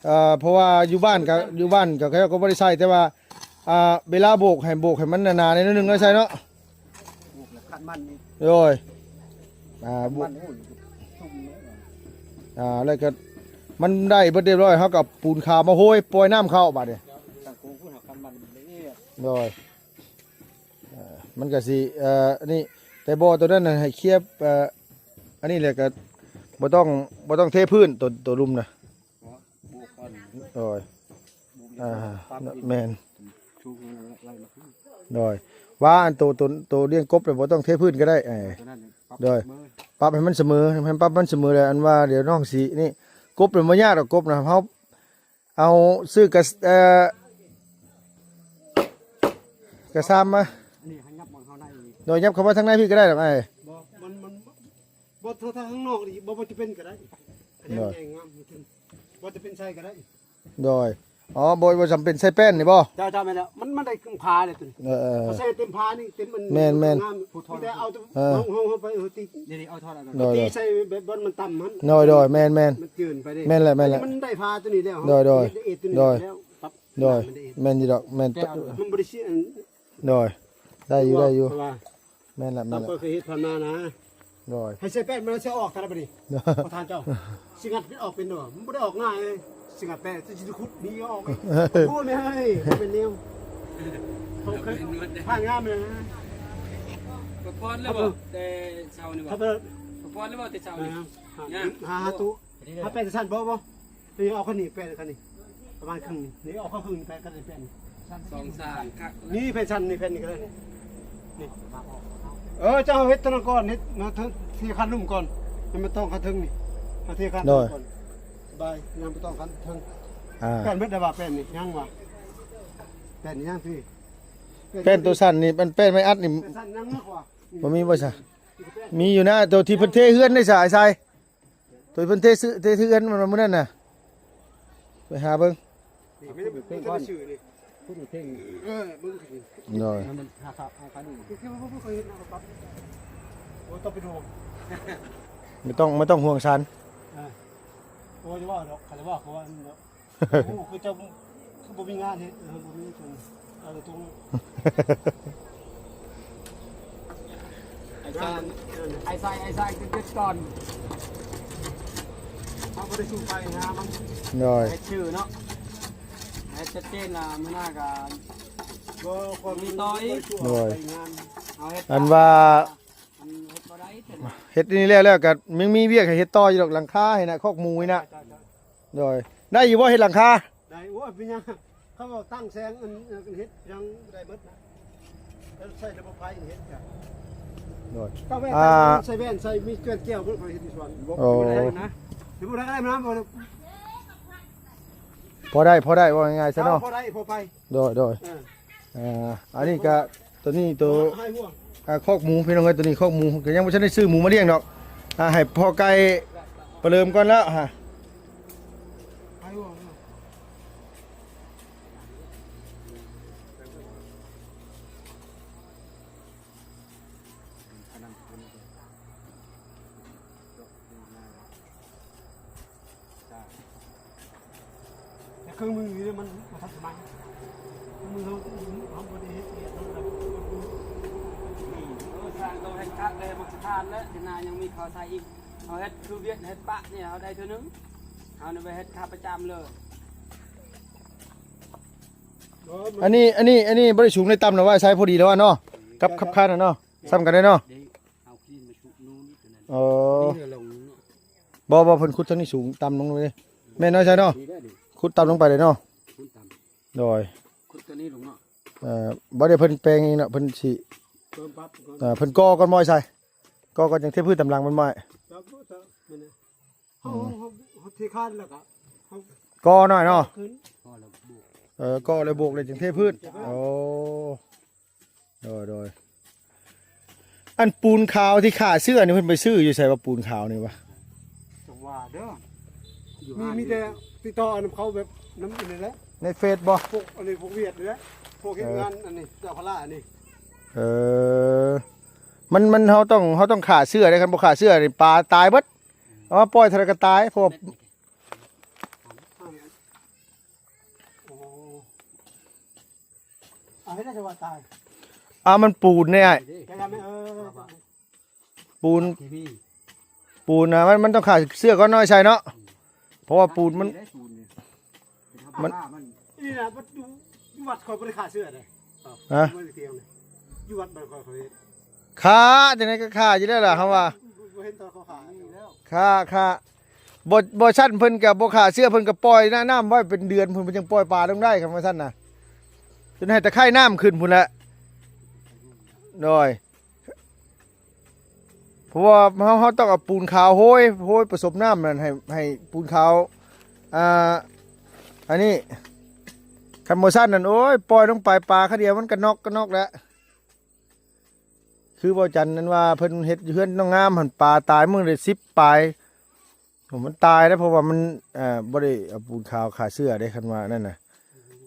ເອີ ເພາະວ່າຢູ່ບ້ານກໍ ຢູ່ບ້ານກໍ ເຂົາເຈົ້າກໍບໍ່ໄດ້ໃສ່ ແຕ່ວ່າ ອ່າ ເວລາໂບກໃຫ້ ໂບກໃຫ້ມັນໜາໆ ໜ້ອຍໜຶ່ງ ແລ້ວໃສ່ເນາະ ໂບກແລ້ວຂັດມັນອີກ ໂດຍ ອ່າ ຂັດມັນ ໂອ້ຍ ຊຸ່ມເລີຍ ອ່າ ແລ້ວກໍມັນໄດ້ເບິດຮຽບຮ້ອຍ ເຮົາກໍເອົາປູນຂາວມາໂຮຍ ປ່ອຍນ້ຳເຂົ້າບາດນີ້ ຕັ້ງໂກງພຸ້ນ ເຮົາຂັດມັນລະອຽດ ໂດຍ ເອີ ມັນກໍຊິ ເອີ ອັນນີ້ ແຕ່ບໍ່ໂຕນັ້ນນະ ໃຫ້ເຄຍ ເອີ ອັນນີ້ແຫຼະ ກໍບໍ່ຕ້ອງ ບໍ່ຕ້ອງເທພື້ນ ໂຕ ໂຕລຸ່ມນະ ໂດຍ ອ່າ ແມ່ນ ໂດຍ ວ່າອັນໂຕ ໂຕ ໂຕລ້ຽງກົບແລ້ວບໍ່ຕ້ອງເທພື້ນກໍໄດ້ ເອີ ໂດຍ ປັບໃຫ້ມັນສະເໝີ ໃຫ້ມັນປັບມັນສະເໝີແລ້ວ ອັນວ່າດຽວນ້ອງຊິນີ້ ກົບນະບໍ່ຍາກດອກ ກົບນະ ເຮົາ ເອົາຊື້ກະ ເອີ ກະຊາມມາ ອັນນີ້ໃຫ້ຫຍັບມາເຂົ້າໃນນີ້ ໂດຍ ຫຍັບເຂົ້າມາທາງໃນພີ້ກໍໄດ້ດອກອ້າຍ ບໍ່ ມັນ ມັນ ບໍ່ ຖ້າ ຖ້າທາງນອກນີ້ບໍ່ ບໍ່ຈຳເປັນກໍໄດ້ ໂດຍ ແຍງງາມ ບໍ່ຈຳເປັນໃສ່ກໍໄດ້ ໂດຍ ອໍ ບໍ່ ບໍ່ຈຳເປັນໃສ່ແປ້ນນີ້ບໍ່ ເຈົ້າ ເຈົ້າ ແມ່ນແລ້ວ ມັນ ມັນໄດ້ຄຶ່ງພາເລີຍໂຕນີ້ ເອີ ເອີ ເຂົາໃສ່ເຕັມພານີ້ ເຕັມອັນ ແມ່ນໆ ງາມ ຜູ້ຖອດ ມີແຕ່ເອົາ ເອີ ເຮົາ ເຮົາ ເຮົາໄປ ເຮົາຕີ ນີ້ ນີ້ ເອົາຖອດເອົາ ໂດຍ ຕີໃສ່ແບບບ່ອນມັນຕ່ຳຫັ້ນ ໂດຍ ໂດຍ ແມ່ນໆ ມັນເຈື່ອນໄປເດ້ ແມ່ນແຫຼະ ແມ່ນແຫຼະ ອັນນີ້ມັນໄດ້ພາໂຕນີ້ແລ້ວ ໂດຍ ໂດຍ ໂດຍ ໂດຍ ແມ່ນຢູ່ດອກ ແມ່ນ ມັນບໍ່ໄດ້ຊິອັນ ໂດຍ ໄດ້ຢູ່ ໄດ້ຢູ່ ເພາະວ່າ ແມ່ນລະ ແມ່ນລະ ຕາມຂ້ອຍເຄີຍເຮັດຜ່ານມານະ ໂດຍ ໃຫ້ໃສ່ແປ້ນມັນຊິອອກເທົ່າໃດບັດນີ້ ປະທານເຈົ້າ ຊິງັດອອກເປັນບໍ່ ມັນບໍ່ໄດ້ອອກງ່າຍເລີຍ ຊິງັດແປ້ນ ຊິຂຸດໜີອອກ ໂອ້ຍ ແມ່ເອີຍ ບໍ່ແມ່ນແນວ ເຂົາເຄີຍຜ່ານງາມເລີຍ ປະພອນແລ້ວບໍ່ ແຕ່ເຊົ້ານີ້ບໍ່ ປະພອນແລ້ວບໍ່ ແຕ່ເຊົ້ານີ້ ຫາ ຫາ ຫາຕູ້ ຫາແປ້ນຊັ້ນບໍ່ ບໍ່ ນີ້ເອົາຄັນນີ້ ແປ້ນຄັນນີ້ ປະມານເຄິ່ງນີ້ ນີ້ເອົາເຂົ້າເຄິ່ງນີ້ ແປ້ນຄັນນີ້ ແປ້ນ ສອງສາມຄັກ ນີ້ແຜ່ນຊັ້ນນີ້ ແຜ່ນນີ້ກໍໄດ້ນີ້ ນີ້ ເອີ ເຈົ້າເຮັດຕົວນັ້ນກ່ອນ ເຮັດມາເທິງ ເທຄານລຸ່ມກ່ອນ ໃຫ້ມັນຕ້ອງຄານເທິງນີ້ ມາເທຄານ ໂດຍ ກ່ອນ ສະບາຍ ຍັງບໍ່ຕ້ອງຄານເທິງ ອ່າ ແປ້ນເບິດແລ້ວວ່າ ແປ້ນນີ້ຍັງວ່າ ແປ້ນນີ້ຍັງ ແປ້ນຕົວສັ້ນນີ້ ມັນແປ້ນໄມ້ອັດນີ້ ແປ້ນສັ້ນຍັງມາກວ່າ ບໍ່ມີບໍ່ຊະ ມີຢູ່ນະ ຕົວທີ່ເພິ່ນເທເຮືອນໄດ້ຊະ ອ້າຍຊາຍ ໂຕເພິ່ນເທຊື້ ເທເຮືອນມື້ນັ້ນນະ ໄປຫາເບິ່ງ ໂດຍ ບໍ່ຕ້ອງ ບໍ່ຕ້ອງຫ່ວງສັນ ໂອ້ຍ ຈະວ່າດອກ ຄັນວ່າເຂົາວ່າ ໂອ້ ຄືເຈົ້າ ຄືບໍ່ມີງານເຮັດ ເອີ ບໍ່ມີເພິ່ນ ເອົາຕົງ ໄອ້ຊາຍ ໄອ້ຊາຍ ໄອ້ຊາຍ ເຈັດກ່ອນ ເຮົາບໍ່ໄດ້ສູ້ໄປຫາມັນ ໂດຍ ເຮັດຊື່ເນາະ ໃຫ້ ເຮັດຊັດເຈນລະ ມື້ໜ້າກໍບໍ່ ມີຕໍ່ອີກ ໂດຍ ເອົາເຮັດ ອັນວ່າ ອັນເຮັດບໍ່ໄດ້ ເຮັດນີ້ແລ້ວ ແລ້ວກໍຍັງມີວຽກໃຫ້ເຮັດຕໍ່ຢູ່ດອກ ຫຼັງຄາຫັ້ນນະ ຄອກໝູຫັ້ນນະ ໂດຍ ໄດ້ຢູ່ບໍ່ເຮັດຫຼັງຄາ? ໄດ້ ໂອ້ຍ ເປັນຫຍັງ ເຂົາເວົ້າຕັ້ງແສງ ອັນ ອັນເຮັດຫຍັງໄດ້ໝົດນະ ແລ້ວໃຊ້ລະບົບໄຟເຮັດກະ ໂດຍ ຕ້ອງແວ່ນ ອ່າ ໃສ່ແວ່ນ ໃສ່ມີແວ່ນແກ້ວ ເພິ່ນເຮັດຢູ່ສວນ ໂອ້ ບໍ່ໄດ້ນະ ຊິບໍ່ໄດ້ນະ ບໍ່ໄດ້ ພໍໄດ້ ພໍໄດ້ ເວົ້າງ່າຍໆຊະເນາະ ພໍໄດ້ ພໍໄປ ໂດຍ ໂດຍ ເອີ ອ່າ ອັນນີ້ກະ ໂຕນີ້ໂຕ ອ່າ ຄອກໝູ ພີ່ນ້ອງເອີຍ ໂຕນີ້ຄອກໝູ ກໍຍັງບໍ່ທັນໄດ້ຊື້ໝູມາລ້ຽງດອກ ອ່າ ໃຫ້ພໍ່ໄກ່ປະເລີ່ມກ່ອນແລ້ວຮະ. ແຕ່ເຄື່ອງມືນີ້ມັນບໍ່ທັນສະໄໝ ເຄື່ອງມືເຮົາ ເຮົາບໍ່ໄດ້ເຮັດວຽກ ເອີ ຊ່າງເຂົາເຮັດຄັກແລ້ວ ມັກສະທານແລ້ວ ເທື່ອໜ້າຍັງມີເຂົາໃສ່ອີກ ເຮົາເຮັດຄືວຽກເຮັດປະນີ້ ເຮົາໄດ້ເທື່ອໜຶ່ງ ເຮົານີ້ໄປເຮັດຄາປະຈຳເລີຍ. ອັນນີ້ ອັນນີ້ ອັນນີ້ບໍ່ໄດ້ສູງໄດ້ຕ່ຳນະ ວ່າໃຊ້ພໍດີແລ້ວເນາະ ກັບ ກັບຄານນະເນາະ ສ່ຳກັນເດ້ເນາະ ເອີ ບໍ່ ບໍ່ ເພິ່ນຂຸດທາງນີ້ສູງຕ່ຳລົງເລີຍ ແມ່ນເນາະ ໃຊ່ເນາະ ຂຸດຕ່ຳລົງໄປເລີຍເນາະ ໂດຍ ຂຸດຕົວນີ້ລົງເນາະ ເອີ ບໍ່ໄດ້ເພິ່ນແປງເອງເນາະ ເພິ່ນຊິ ເອີ ເພິ່ນກໍ່ກ່ອນບໍ່ໃສ່ ກໍ່ກ່ອນຈັ່ງເທພື້ນຕາມຫຼັງມັນບໍ່ ເຮົາ ເຮົາ ເຮົາເທຄານແລ້ວກໍ ເຮົາກໍ່ໜ້ອຍເນາະ ເອີ ກໍ່ແລ້ວໂບກ ແລ້ວຈຶ່ງເທພື້ນ ໂອ້ ໂດຍ ໂດຍ ອັນປູນຂາວທີ່ຂ້າເຊື້ອນີ້ ເພິ່ນໄປຊື້ຢູ່ໃສວ່າ ປູນຂາວນີ້ວະ? ຈັງຫວະເດີ ມີ ມີແຕ່ຕິດຕໍ່ນຳເຂົາແບບນຳນີ້ແຫຼະ ໃນເຟສບໍ່? ພວກອັນນີ້ພວກຫວຽດນີ້ແຫຼະ ພວກເຮັດງານອັນນີ້ ເອີ ເຈົ້າພະລາອັນນີ້ ເອີ ມັນ ມັນ ເຮົາຕ້ອງ ເຮົາຕ້ອງຂ້າເຊື້ອເດ້ ຄັນບໍ່ຂ້າເຊື້ອນີ້ປາຕາຍເບິດ ເອົາມາປ່ອຍເທົ່າໃດກໍຕາຍ ເພາະວ່າ ໂອ້ ເອົາໃຫ້ໄດ້ຈັງຫວະຕາຍ ເອົາມັນປູນເດ້ ເອີ ປູນ ເຄມີ ປູນນະ ມັນ ມັນຕ້ອງຂ້າເຊື້ອກ່ອນເນາະ ໃສ່ເນາະ ເພາະວ່າປູນມັນ ມັນ ນີ້ນະ ຢູ່ ຢູ່ວັດຂ້ອຍບໍ່ໄດ້ຂ້າເຊື້ອເດ້ ຮະ ຢູ່ວັດບ້ານຂ້ອຍ ຂ້າຈັ່ງໃດກໍຂ້າຢູ່ແລ້ວລະ ເຮົາວ່າ ບໍ່ເຫັນຕອນເຂົາຂ້າ ຂ້າ ຂ້າ ບໍ່ ບໍ່ຊັ້ນເພິ່ນກໍບໍ່ຂ້າເຊື້ອ ເພິ່ນກໍປ່ອຍນະ ນ້ຳໄວ້ເປັນເດືອນພຸ້ນ ເພິ່ນຈັ່ງປ່ອຍປາລົງໄດ້ ຄັນວ່າຊັ້ນນະ ຈົນໃຫ້ຕະໄຄນ້ຳຂຶ້ນພຸ້ນແຫຼະ ໂດຍ ເພາະວ່າເຮົາ ເຮົາຕ້ອງເອົາປູນຂາວໂຮຍ ໂຮຍປະສົມນ້ຳນັ້ນ ໃຫ້ ໃຫ້ປູນຂາວ ອ່າ ອັນນີ້ ຄັນບໍ່ຊັ້ນນັ້ນ ໂອ້ຍ ປ່ອຍລົງໄປປາຄາດຽວມັນກະນອກ ກະນອກແຫຼະ ຄືເວົ້າຈັນນັ້ນວ່າເພິ່ນເຮັດຢູ່ເຮືອນນ້ອງງາມຫັ້ນ ປາຕາຍມື້ລະສິບປາຍ ມັນຕາຍແລ້ວ ເພາະວ່າມັນ ເອີ ບໍ່ໄດ້ເອົາປູນຂາວຂ້າເຊື້ອເດ້ ຄັນວ່ານັ້ນນະ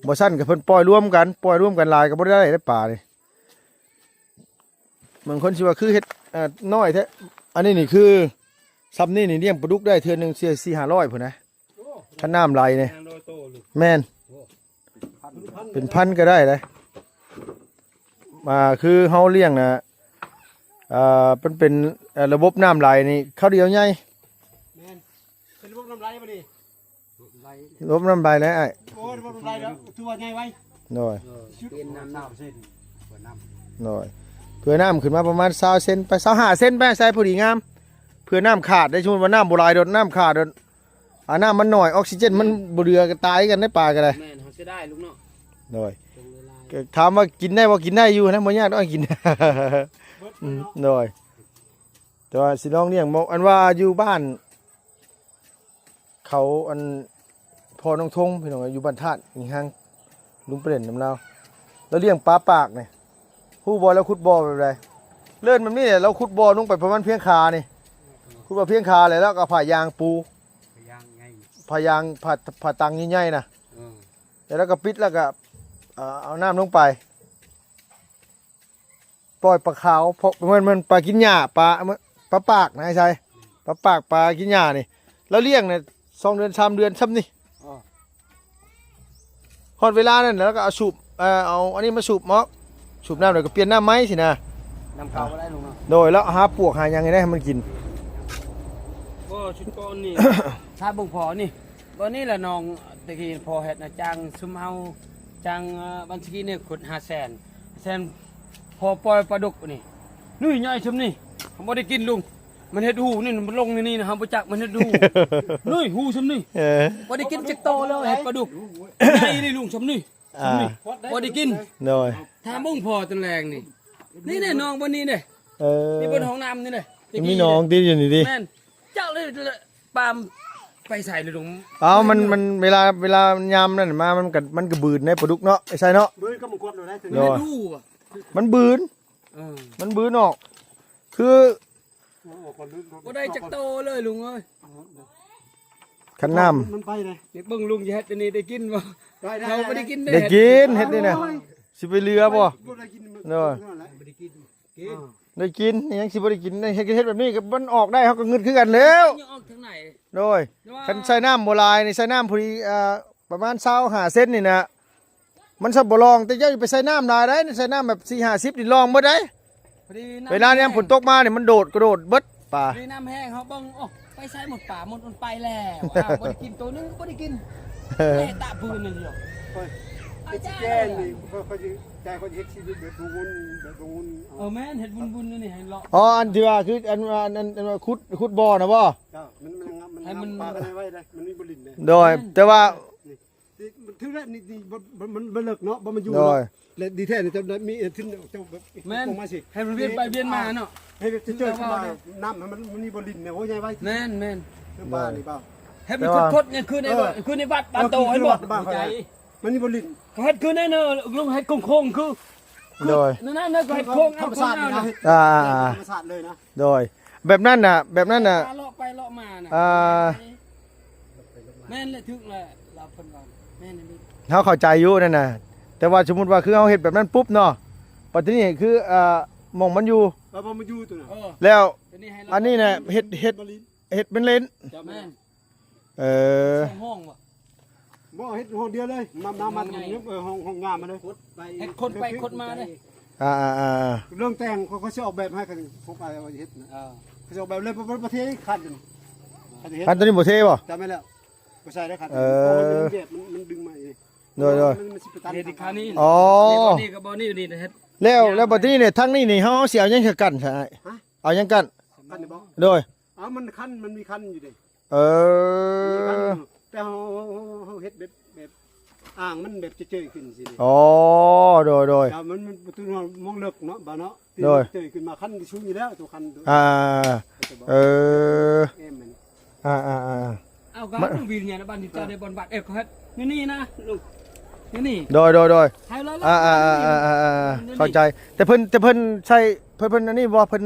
ບໍ່ຊັ້ນກໍເພິ່ນປ່ອຍລວມກັນ ປ່ອຍລວມກັນຫຼາຍກໍບໍ່ໄດ້ເດ້ປານີ້ ບາງຄົນຊິວ່າຄືເຮັດ ເອີ ນ້ອຍແທ້ ອັນນີ້ນີ້ຄື ຊ່ຳນີ້ນີ້ລ້ຽງປາດຸກໄດ້ເທື່ອໜຶ່ງສີ່ ສີ່ຫ້າຮ້ອຍພຸ້ນນະ ຄັນນ້ຳໄຫຼນີ້ ແມ່ນ ເປັນພັນກໍໄດ້ເດ້ ອ່າ ຄືເຮົາລ້ຽງນະ ເອີ ມັນເປັນ ເອີ ລະບົບນ້ຳໄຫຼນີ້ ຄາວດຽວໃຫຍ່ ແມ່ນ ເປັນລະບົບນ້ຳໄຫຼບໍ່ນີ້ ລະບົບນ້ຳໄຫຼແລ້ວອ້າຍ ໂອ້ຍ ລະບົບນ້ຳໄຫຼແລ້ວ ຖືວ່າໃຫຍ່ໄວ ໂດຍ ເອີ ເປັນນ້ຳ ຊາວເຊັນ ເພື່ອນ້ຳ ໂດຍ ເພື່ອນ້ຳຂຶ້ນມາປະມານຊາວເຊັນໄປ ຊາວຫ້າເຊັນໄປ ໃສ່ພໍດີງາມ ເພື່ອນ້ຳຂາດໄດ້ ສົມມຸດວ່ານ້ຳບໍ່ຫຼາຍໂດດ ນ້ຳຂາດໂດດ ອ່າ ນ້ຳມັນໜ້ອຍ ອອກຊີເຈນມັນບໍ່ເຫຼືອກໍຕາຍກັນໄດ້ປາກໍໄດ້ ແມ່ນ ເຮົາເສຍດາຍລູກເນາະ ໂດຍ ຈະເວລາ ກໍຖາມວ່າກິນໄດ້ບໍ່ ກິນໄດ້ຢູ່ນະ ບໍ່ຍາກດອກກິນ ເບິດ ອືມ ເນາະ ໂດຍ ແຕ່ວ່າຊິລອງລ້ຽງ ອັນວ່າຢູ່ບ້ານເຂົາ ອັນ ພໍ່ນ້ອງທົງ ພີ່ນ້ອງ ຢູ່ບ້ານທາດອີງຮັງ ລຸງໄປຫຼິ້ນນຳລາວ ລາວລ້ຽງປາປາກນີ້ ຮູ້ບໍ່ລາວຂຸດບໍ່ແບບໃດ? ເລີ້ນແບບນີ້ແຫຼະ ລາວຂຸດບໍ່ລົງໄປປະມານພຽງຂານີ້ ຂຸດວ່າພຽງຂາແຫຼະ ລາວກໍເອົາຜ້າຢາງປູ ຜ້າຢາງໃຫຍ່ ຜ້າຢາງ ຜ້າ ຜ້າຕັງໃຫຍ່ໆນະ ເອີ ແລ້ວລາວກໍປິດ ແລ້ວກໍ ເອີ ເອົານ້ຳລົງໄປ ປ່ອຍປາຂາວ ເພາະມັນ ມັນປາກິນຫຍ້າ ປາ ປາປາກນະ ອ້າຍໄຊ ປາປາກ ປາກິນຫຍ້ານີ້ ລາວລ້ຽງນະ ສອງເດືອນ ສາມເດືອນ ຊ່ຳນີ້ ອໍ ຮອດເວລານັ້ນ ລາວກໍເອົາສູບ ເອີ ເອົາອັນນີ້ມາສູບອອກ ສູບນ້ຳ ແລ້ວກໍປ່ຽນນ້ຳໃໝ່ຊີ້ນະ ນ້ຳເກົ່າບໍ່ໄດ້ ລຸງເນາະ ໂດຍ ລາວຫາປວກຫາຫຍັງໃຫ້ໄດ້ໃຫ້ມັນກິນ ບໍ່ ຊຸດກ່ອນນີ້ ຖ້າເບິ່ງພໍນີ້ ບ່ອນນີ້ລະໜອງ ແຕ່ກີ້ພໍ່ເຮັດນະ ຈ້າງຊຸມເຮົາ ຈ້າງ ເອີ ບັນສະກີນີ້ຂຸດຫ້າແສນ ແສນ ພໍປ່ອຍປາດຸກນີ້ ໜ່ວຍໃຫຍ່ຊ່ຳນີ້ ບໍ່ໄດ້ກິນລຸງ ມັນເຮັດຮູນີ້ ມັນລົງໃນນີ້ນະ ເຮົາບໍ່ຈັກ ມັນເຮັດຮູ ໜ່ວຍຮູຊ່ຳນີ້ ເອີ ບໍ່ໄດ້ກິນຈັກໂຕເລີຍ ເຮັດປາດຸກໃຫຍ່ນີ້ລຸງ ຊ່ຳນີ້ ອ່າ ບໍ່ໄດ້ກິນ ໂດຍ ຖ້າເບິ່ງພໍຕອນແລງນີ້ ນີ້ແຫຼະໜອງບ່ອນນີ້ເດ້ ເອີ ນີ້ບ່ອນຫ້ອງນ້ຳນີ້ເດ້ ມີໜອງຕິຢູ່ນີ້ຕິ ແມ່ນ ຈັກເລີຍປາມໄປໃສເລີຍລຸງ ເອົ້າ ມັນ ມັນເວລາ ເວລາຍາມນັ້ນມາ ມັນກໍ ມັນກໍບືນໃນປາດຸກເນາະ ໄອ້ໄຊເນາະ ບືນກໍມັນກວດໂລດໄດ້ ໂດຍ ມັນບືນ ເອີ ມັນບືນອອກ ຄື ບໍ່ໄດ້ຈັກໂຕເລີຍລຸງເອີຍ ຄັນນ້ຳ ມັນໄປເດ້ ນີ້ເບິ່ງລຸງຈະເຮັດອັນນີ້ໄດ້ກິນບໍ່ ໄດ້ ໄດ້ ເຮົາບໍ່ໄດ້ກິນ ໄດ້ກິນເຮັດນີ້ນະ ໂອ້ຍ ຊິໄປເຫຼືອບໍ່ ບໍ່ໄດ້ກິນ ໂດຍ ບໍ່ໄດ້ກິນ ກິນ ອ່າ ໄດ້ກິນ ຍັງຊິບໍ່ໄດ້ກິນ ເຮັດ ເຮັດແບບນີ້ກໍມັນອອກໄດ້ ເຮົາກໍງຶດຄືກັນແລ້ວ ຍັງອອກທາງໃນ ໂດຍ ແຕ່ວ່າ ຄັນໃສ່ນ້ຳບໍ່ຫຼາຍນີ້ ໃສ່ນ້ຳພໍດີ ອ່າ ປະມານຊາວຫ້າເຊັນນີ້ນະ ມັນຊະບໍ່ລອງ ແຕ່ເຈົ້າຢ່າໄປໃສ່ນ້ຳຫຼາຍໄດ໋ ໃສ່ນ້ຳແບບສີ່ຫ້າສິບນີ້ລອງເບິດໄດ໋ ພໍດີນ້ຳ ເວລາຍາມ ແຫ້ງ ຝົນຕົກມານີ້ ມັນໂດດ ກະໂດດເບິດປາ ພໍດີນ້ຳແຫ້ງ ເຮົາເບິ່ງ ໂອ້ ໄປໃສໝົດປາ ໝົດ ມັນໄປແລ້ວ ອ້າວ ບໍ່ໄດ້ກິນ ໂຕໜຶ່ງກໍບໍ່ໄດ້ກິນ ເອີ ແຕ່ຕາບືນນີ້ດຽວ ຂ້ອຍ ອາຈານ ຊິແຈ້ງນີ້ ຂ້ອຍ ຂ້ອຍຊິ ແຕ່ຂ້ອຍຊິເຮັດຊີວິດແບບບຸນໆ ແບບບຸນໆ ເອີ ແມ່ນ ເຮັດບຸນໆ ນີ້ໃຫ້ເລາະ ອໍ ອັນທີ່ວ່າຄື ອັນວ່າ ອັນ ອັນ ອັນວ່າຂຸດ ຂຸດບໍ່ນະບໍ່ ເຈົ້າ ມັນ ມັນ ມັນ ໃຫ້ມັນ ປາກັນໄວ້ໄດ້ ມັນມີບໍ່ຫຼິ້ນເດ້ ໂດຍ ແຕ່ວ່າ ນີ້ ທີ່ມັນຖືກແລ້ວ ນີ້ ນີ້ ບໍ່ ບໍ່ ມັນບໍ່ເລິກເນາະ ບໍ່ມາຢູ່ ໂດຍ ເນາະ ແລະດີແທ້ນີ້ ເຈົ້າໄດ້ມີ ເອີ ທຶນ ເຈົ້າແບບ ແມ່ນ ລົງມາຊິ ໃຫ້ມັນວຽນໄປວຽນມາເນາະ ໃຫ້ໄປເຈີກັນມາ ຄືເຮົາວ່າ ນ້ຳໃຫ້ມັນ ມັນມີບໍ່ຫຼິ້ນແດ່ ໂອ້ຍ ໃຫຍ່ໄວ ແມ່ນ ແມ່ນ ຄືປານີ້ ໂດຍ ເປົ່າ ໃຫ້ມັນ ແຕ່ວ່າ ຄົດໆ ຄືໃນ ເອີ ຄືໃນວັດບ້ານໂຕ ເອີ ໃຫ້ໝົດ ຄືວັດບ້ານຂ້ອຍ ໃຈ ມັນມີບໍ່ຫຼິ້ນ ເຂົາເຮັດຄືໃນເນາະ ລຸງເຮັດໂຄ້ງໆ ຄື ໂດຍ ນັ້ນນະ ເຂົາເຮັດໂຄ້ງ ທຳມະຊາດ ເອົາໂຄ້ງເອົາ ນະ ອ່າ ທຳມະຊາດເລີຍນະ ໂດຍ ແບບນັ້ນນະ ແບບນັ້ນນະ ເວລາເລາະໄປເລາະມານະ ອ່າ ແມ່ນແຫຼະ ຖືກແຫຼະ ລາວເພິ່ນວ່າ ແມ່ນອີ່ຫຼີ ເຮົາເຂົ້າໃຈຢູ່ນັ້ນນະ ແຕ່ວ່າສົມມຸດວ່າຄືເຮົາເຮັດແບບນັ້ນປຸບເນາະ ບັດທີນີ້ຄື ອ່າ ໝ່ອງມັນຢູ່ ເອີ ບໍ່ມາຢູ່ຕົວນັ້ນ ເອີ ແລ້ວ ຕົວນີ້ໃຫ້ລາວ ອັນນີ້ນະ ເຮັດ ເຮັດ ເຮັດເປັນເລນ ເຈົ້າ ແມ່ນ ເອີ ສອງຫ້ອງບໍ່? ບໍ່ ເຮັດຫ້ອງດຽວເລີຍ ມາ ມາ ມາ ຫ້ອງໃຫຍ່ ເອີ ຫ້ອງ ຫ້ອງງາມມາເລີຍ ເຮັດຄົນໄປຄົນມາເລີຍ ອ່າໆໆ ເລື່ອງແຕ່ງ ເຂົາ ເຂົາຊິອອກແບບໃຫ້ກັນ ພວກອ້າຍວ່າເຮັດນະ ເອີ ເຂົາຊິອອກແບບເລີຍ ບໍ່ ບໍ່ ບໍ່ເທຄັນ ຄັນເຮັດ ຄັນຕົວນີ້ບໍ່ເທບໍ່? ຈຳໄວ້ແລ້ວ ບໍ່ໃສ່ໄດ້ຄັນ ເອີ ເພາະວ່າມັນດຶງແບບ ມັນ ມັນດຶງມາເອງ ໂດຍໆ ມັນ ມັນຊິໄປຕັນ ເຮັດອີກຄາວນີ້ ອໍ ນີ້ບໍ່ ນີ້ກັບບໍ່ນີ້ ນີ້ເຮັດ ແລ້ວ ແລ້ວບັດນີ້ນີ້ ທາງນີ້ນີ້ ເຮົາຊິເອົາຫຍັງໃສ່ກັນຊະອ້າຍ? ຮະ? ເອົາຫຍັງກັ້ນ? ກັນນີ້ບໍ່? ໂດຍ ເອົາ ມັນຄັນ ມັນມີຄັນຢູ່ເດ້ ເອີ ມີຄັນຢູ່ ແຕ່ເຮົາ ເຮົາ ເຮົາ ເຮົາເຮັດແບບ ແບບອ່າງມັນແບບເຈີຍໆຂຶ້ນຊີ້ເດ້ ອໍ ໂດຍໆ ແລ້ວມັນ ມັນປະຕູມອງເລິກເນາະ ບາດເນາະ ໂດຍ ເຈີຍຂຶ້ນມາ ຄັນທີ່ສູງຢູ່ແລ້ວ ຕົວຄັນ ອ່າ ເອີ ເອັມມັນ ອ່າໆໆ ເອົາ ກໍ ມັນ ວິນຍານ ບາດນີ້ເຈົ້າໄດ້ບ່ອນບາດ ເອີ ເຂົາເຮັດຢູ່ນີ້ນະ ລູກ ຢູ່ນີ້ ໂດຍໆໆ ໃຫ້ລະ ອ່າໆໆໆ ເຂົ້າໃຈ ແຕ່ເພິ່ນ ແຕ່ເພິ່ນໃຊ້ ເພິ່ນ ເພິ່ນອັນນີ້ບໍ່ ເພິ່ນ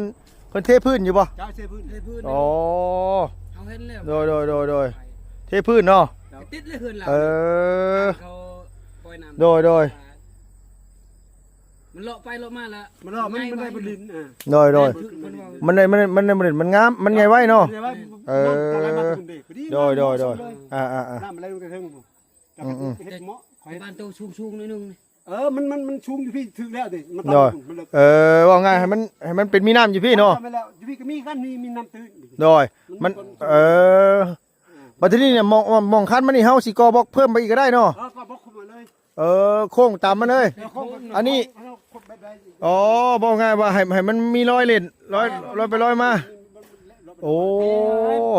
ເພິ່ນເທພື້ນຢູ່ບໍ່? ເຈົ້າ ເທພື້ນ ເທພື້ນ ອໍ ເຮົາເຫັນແລ້ວ ໂດຍໆໆໆ ເທພື້ນເນາະ ຕິດເລີຍເຮືອນລາວ ເອີ ເຂົາປ່ອຍນ້ຳ ໂດຍໆ ມັນເລາະໄປເລາະມາລະ ມັນເລາະ ມັນ ມັນໄດ້ບໍ່ຫຼິ້ນ ເອີ ໂດຍໆ ມັນໄດ້ ມັນໄດ້ ມັນໄດ້ບໍ່ຫຼິ້ນ ມັນງາມ ມັນໃຫຍ່ໄວເນາະ ເອີ ໂດຍໆໆ ອ່າໆໆ ນ້ຳໄຫຼລົງແຕ່ເທິງ ອືມໆ ເຮັດເໝາະ ຂ້ອຍ ບ້ານໂຕສູງໆໜ້ອຍໜຶ່ງ ເອີ ມັນ ມັນ ມັນສູງຢູ່ພີ້ ຖືກແລ້ວເດ້ ມັນ ໂດຍ ມັນເລິກ ເອີ ເວົ້າງ່າຍ ໃຫ້ມັນ ໃຫ້ມັນເປັນມີນ້ຳຢູ່ພີ້ເນາະ ແມ່ນແລ້ວ ຢູ່ພີ້ກໍມີຄັນ ມີ ມີນ້ຳຕື້ນ ໂດຍ ມັນ ມັນ ເອີ ອ່າ ບັດທີນີ້ເນຍ ໝ່ອງ ໝ່ອງ ໝ່ອງຄັນມັນນີ້ ເຮົາຊິກໍ່ບລັອກເພີ່ມໄປອີກກໍໄດ້ເນາະ ເອີ ກໍ່ບລັອກຂຶ້ນມາເລີຍ ເອີ ໂຄ້ງຕາມມາເລີຍ ເອີ ໂຄ້ງ ອັນນີ້ ເຮົາ ເຮົາຂຸດແບບໃດ ອໍ ເວົ້າງ່າຍວ່າໃຫ້ ໃຫ້ມັນມີລອຍເຫຼັ້ນ ລອຍ ອ່າ ລອຍໄປລອຍມາ ໂອ້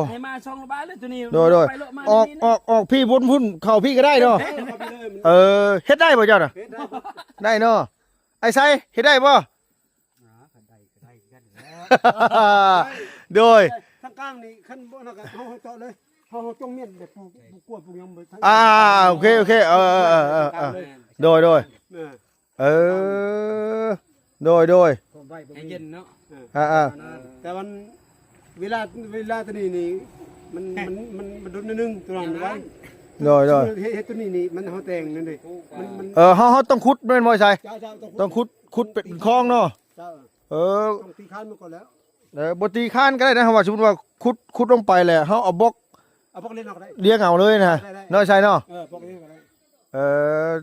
ໃຫ້ມາສອງລະບາຍເລີຍຕົວນີ້ ໂດຍໆ ໄປເລາະມາ ອອກ ນີ້ນະ ອອກ ອອກພີ້ວົນພຸ້ນ ເຂົ້າພີ້ກໍໄດ້ເນາະ ເອີ ເອີ ເຮັດໄດ້ບໍ່ເຈົ້ານະ? ເຮັດໄດ້ ໄດ້ເນາະ ໄອ້ໄຊ ເຮັດໄດ້ບໍ່? ອ່າ ຄັນໄດ້ກໍໄດ້ຄືກັນແຫຼະ ໂດຍ ທາງກາງນີ້ ຄັນບໍ່ນັ້ນກໍເຮົາ ເຮົາເຈາະເລີຍ ເຮົາ ເຮົາຈົ່ງມ້ຽນແບບປູກ ປູກກ້ວຍ ປູກຫຍັງ ອ່າ ໂອເຄ ໂອເຄ ເອີ ເອີ ໂດຍ ໂດຍ ເອີ ເອີ ໂດຍ ໂດຍ ໃຫ້ເຢັນເນາະ ອ່າໆ ແຕ່ມັນ ເວລາ ເວລາຕົວນີ້ນີ້ ມັນ ມັນ ມັນ ມັນດົນໜ້ອຍໜຶ່ງ ຕົວນັ້ນໄວ້ ໂດຍ ໂດຍ ເຮັດ ເຮັດຕົວນີ້ນີ້ ມັນ ເຮົາແຕ່ງນັ້ນເດ້ ມັນ ມັນ ເອີ ເຮົາ ເຮົາຕ້ອງຂຸດແມ່ນບໍ່ ໄອ້ໄຊ? ເຈົ້າ ເຈົ້າ ຕ້ອງຂຸດ ຂຸດເປັນຄອງເນາະ ເຈົ້າ ເອີ ຕ້ອງຕີຄານມັນກ່ອນແລ້ວ ເອີ ບໍ່ຕີຄານກໍໄດ້ນະ ເຮົາວ່າສົມມຸດວ່າຂຸດ ຂຸດລົງໄປແລ້ວ ເຮົາເອົາບລັອກ ເອົາບລັອກລຽນເອົາກໍໄດ້ ລຽນເອົາເລີຍນະ ໄດ້ ໄດ້ ເນາະ ໄຊເນາະ ເອີ ບລັອກລຽນກໍໄດ້ ເອີ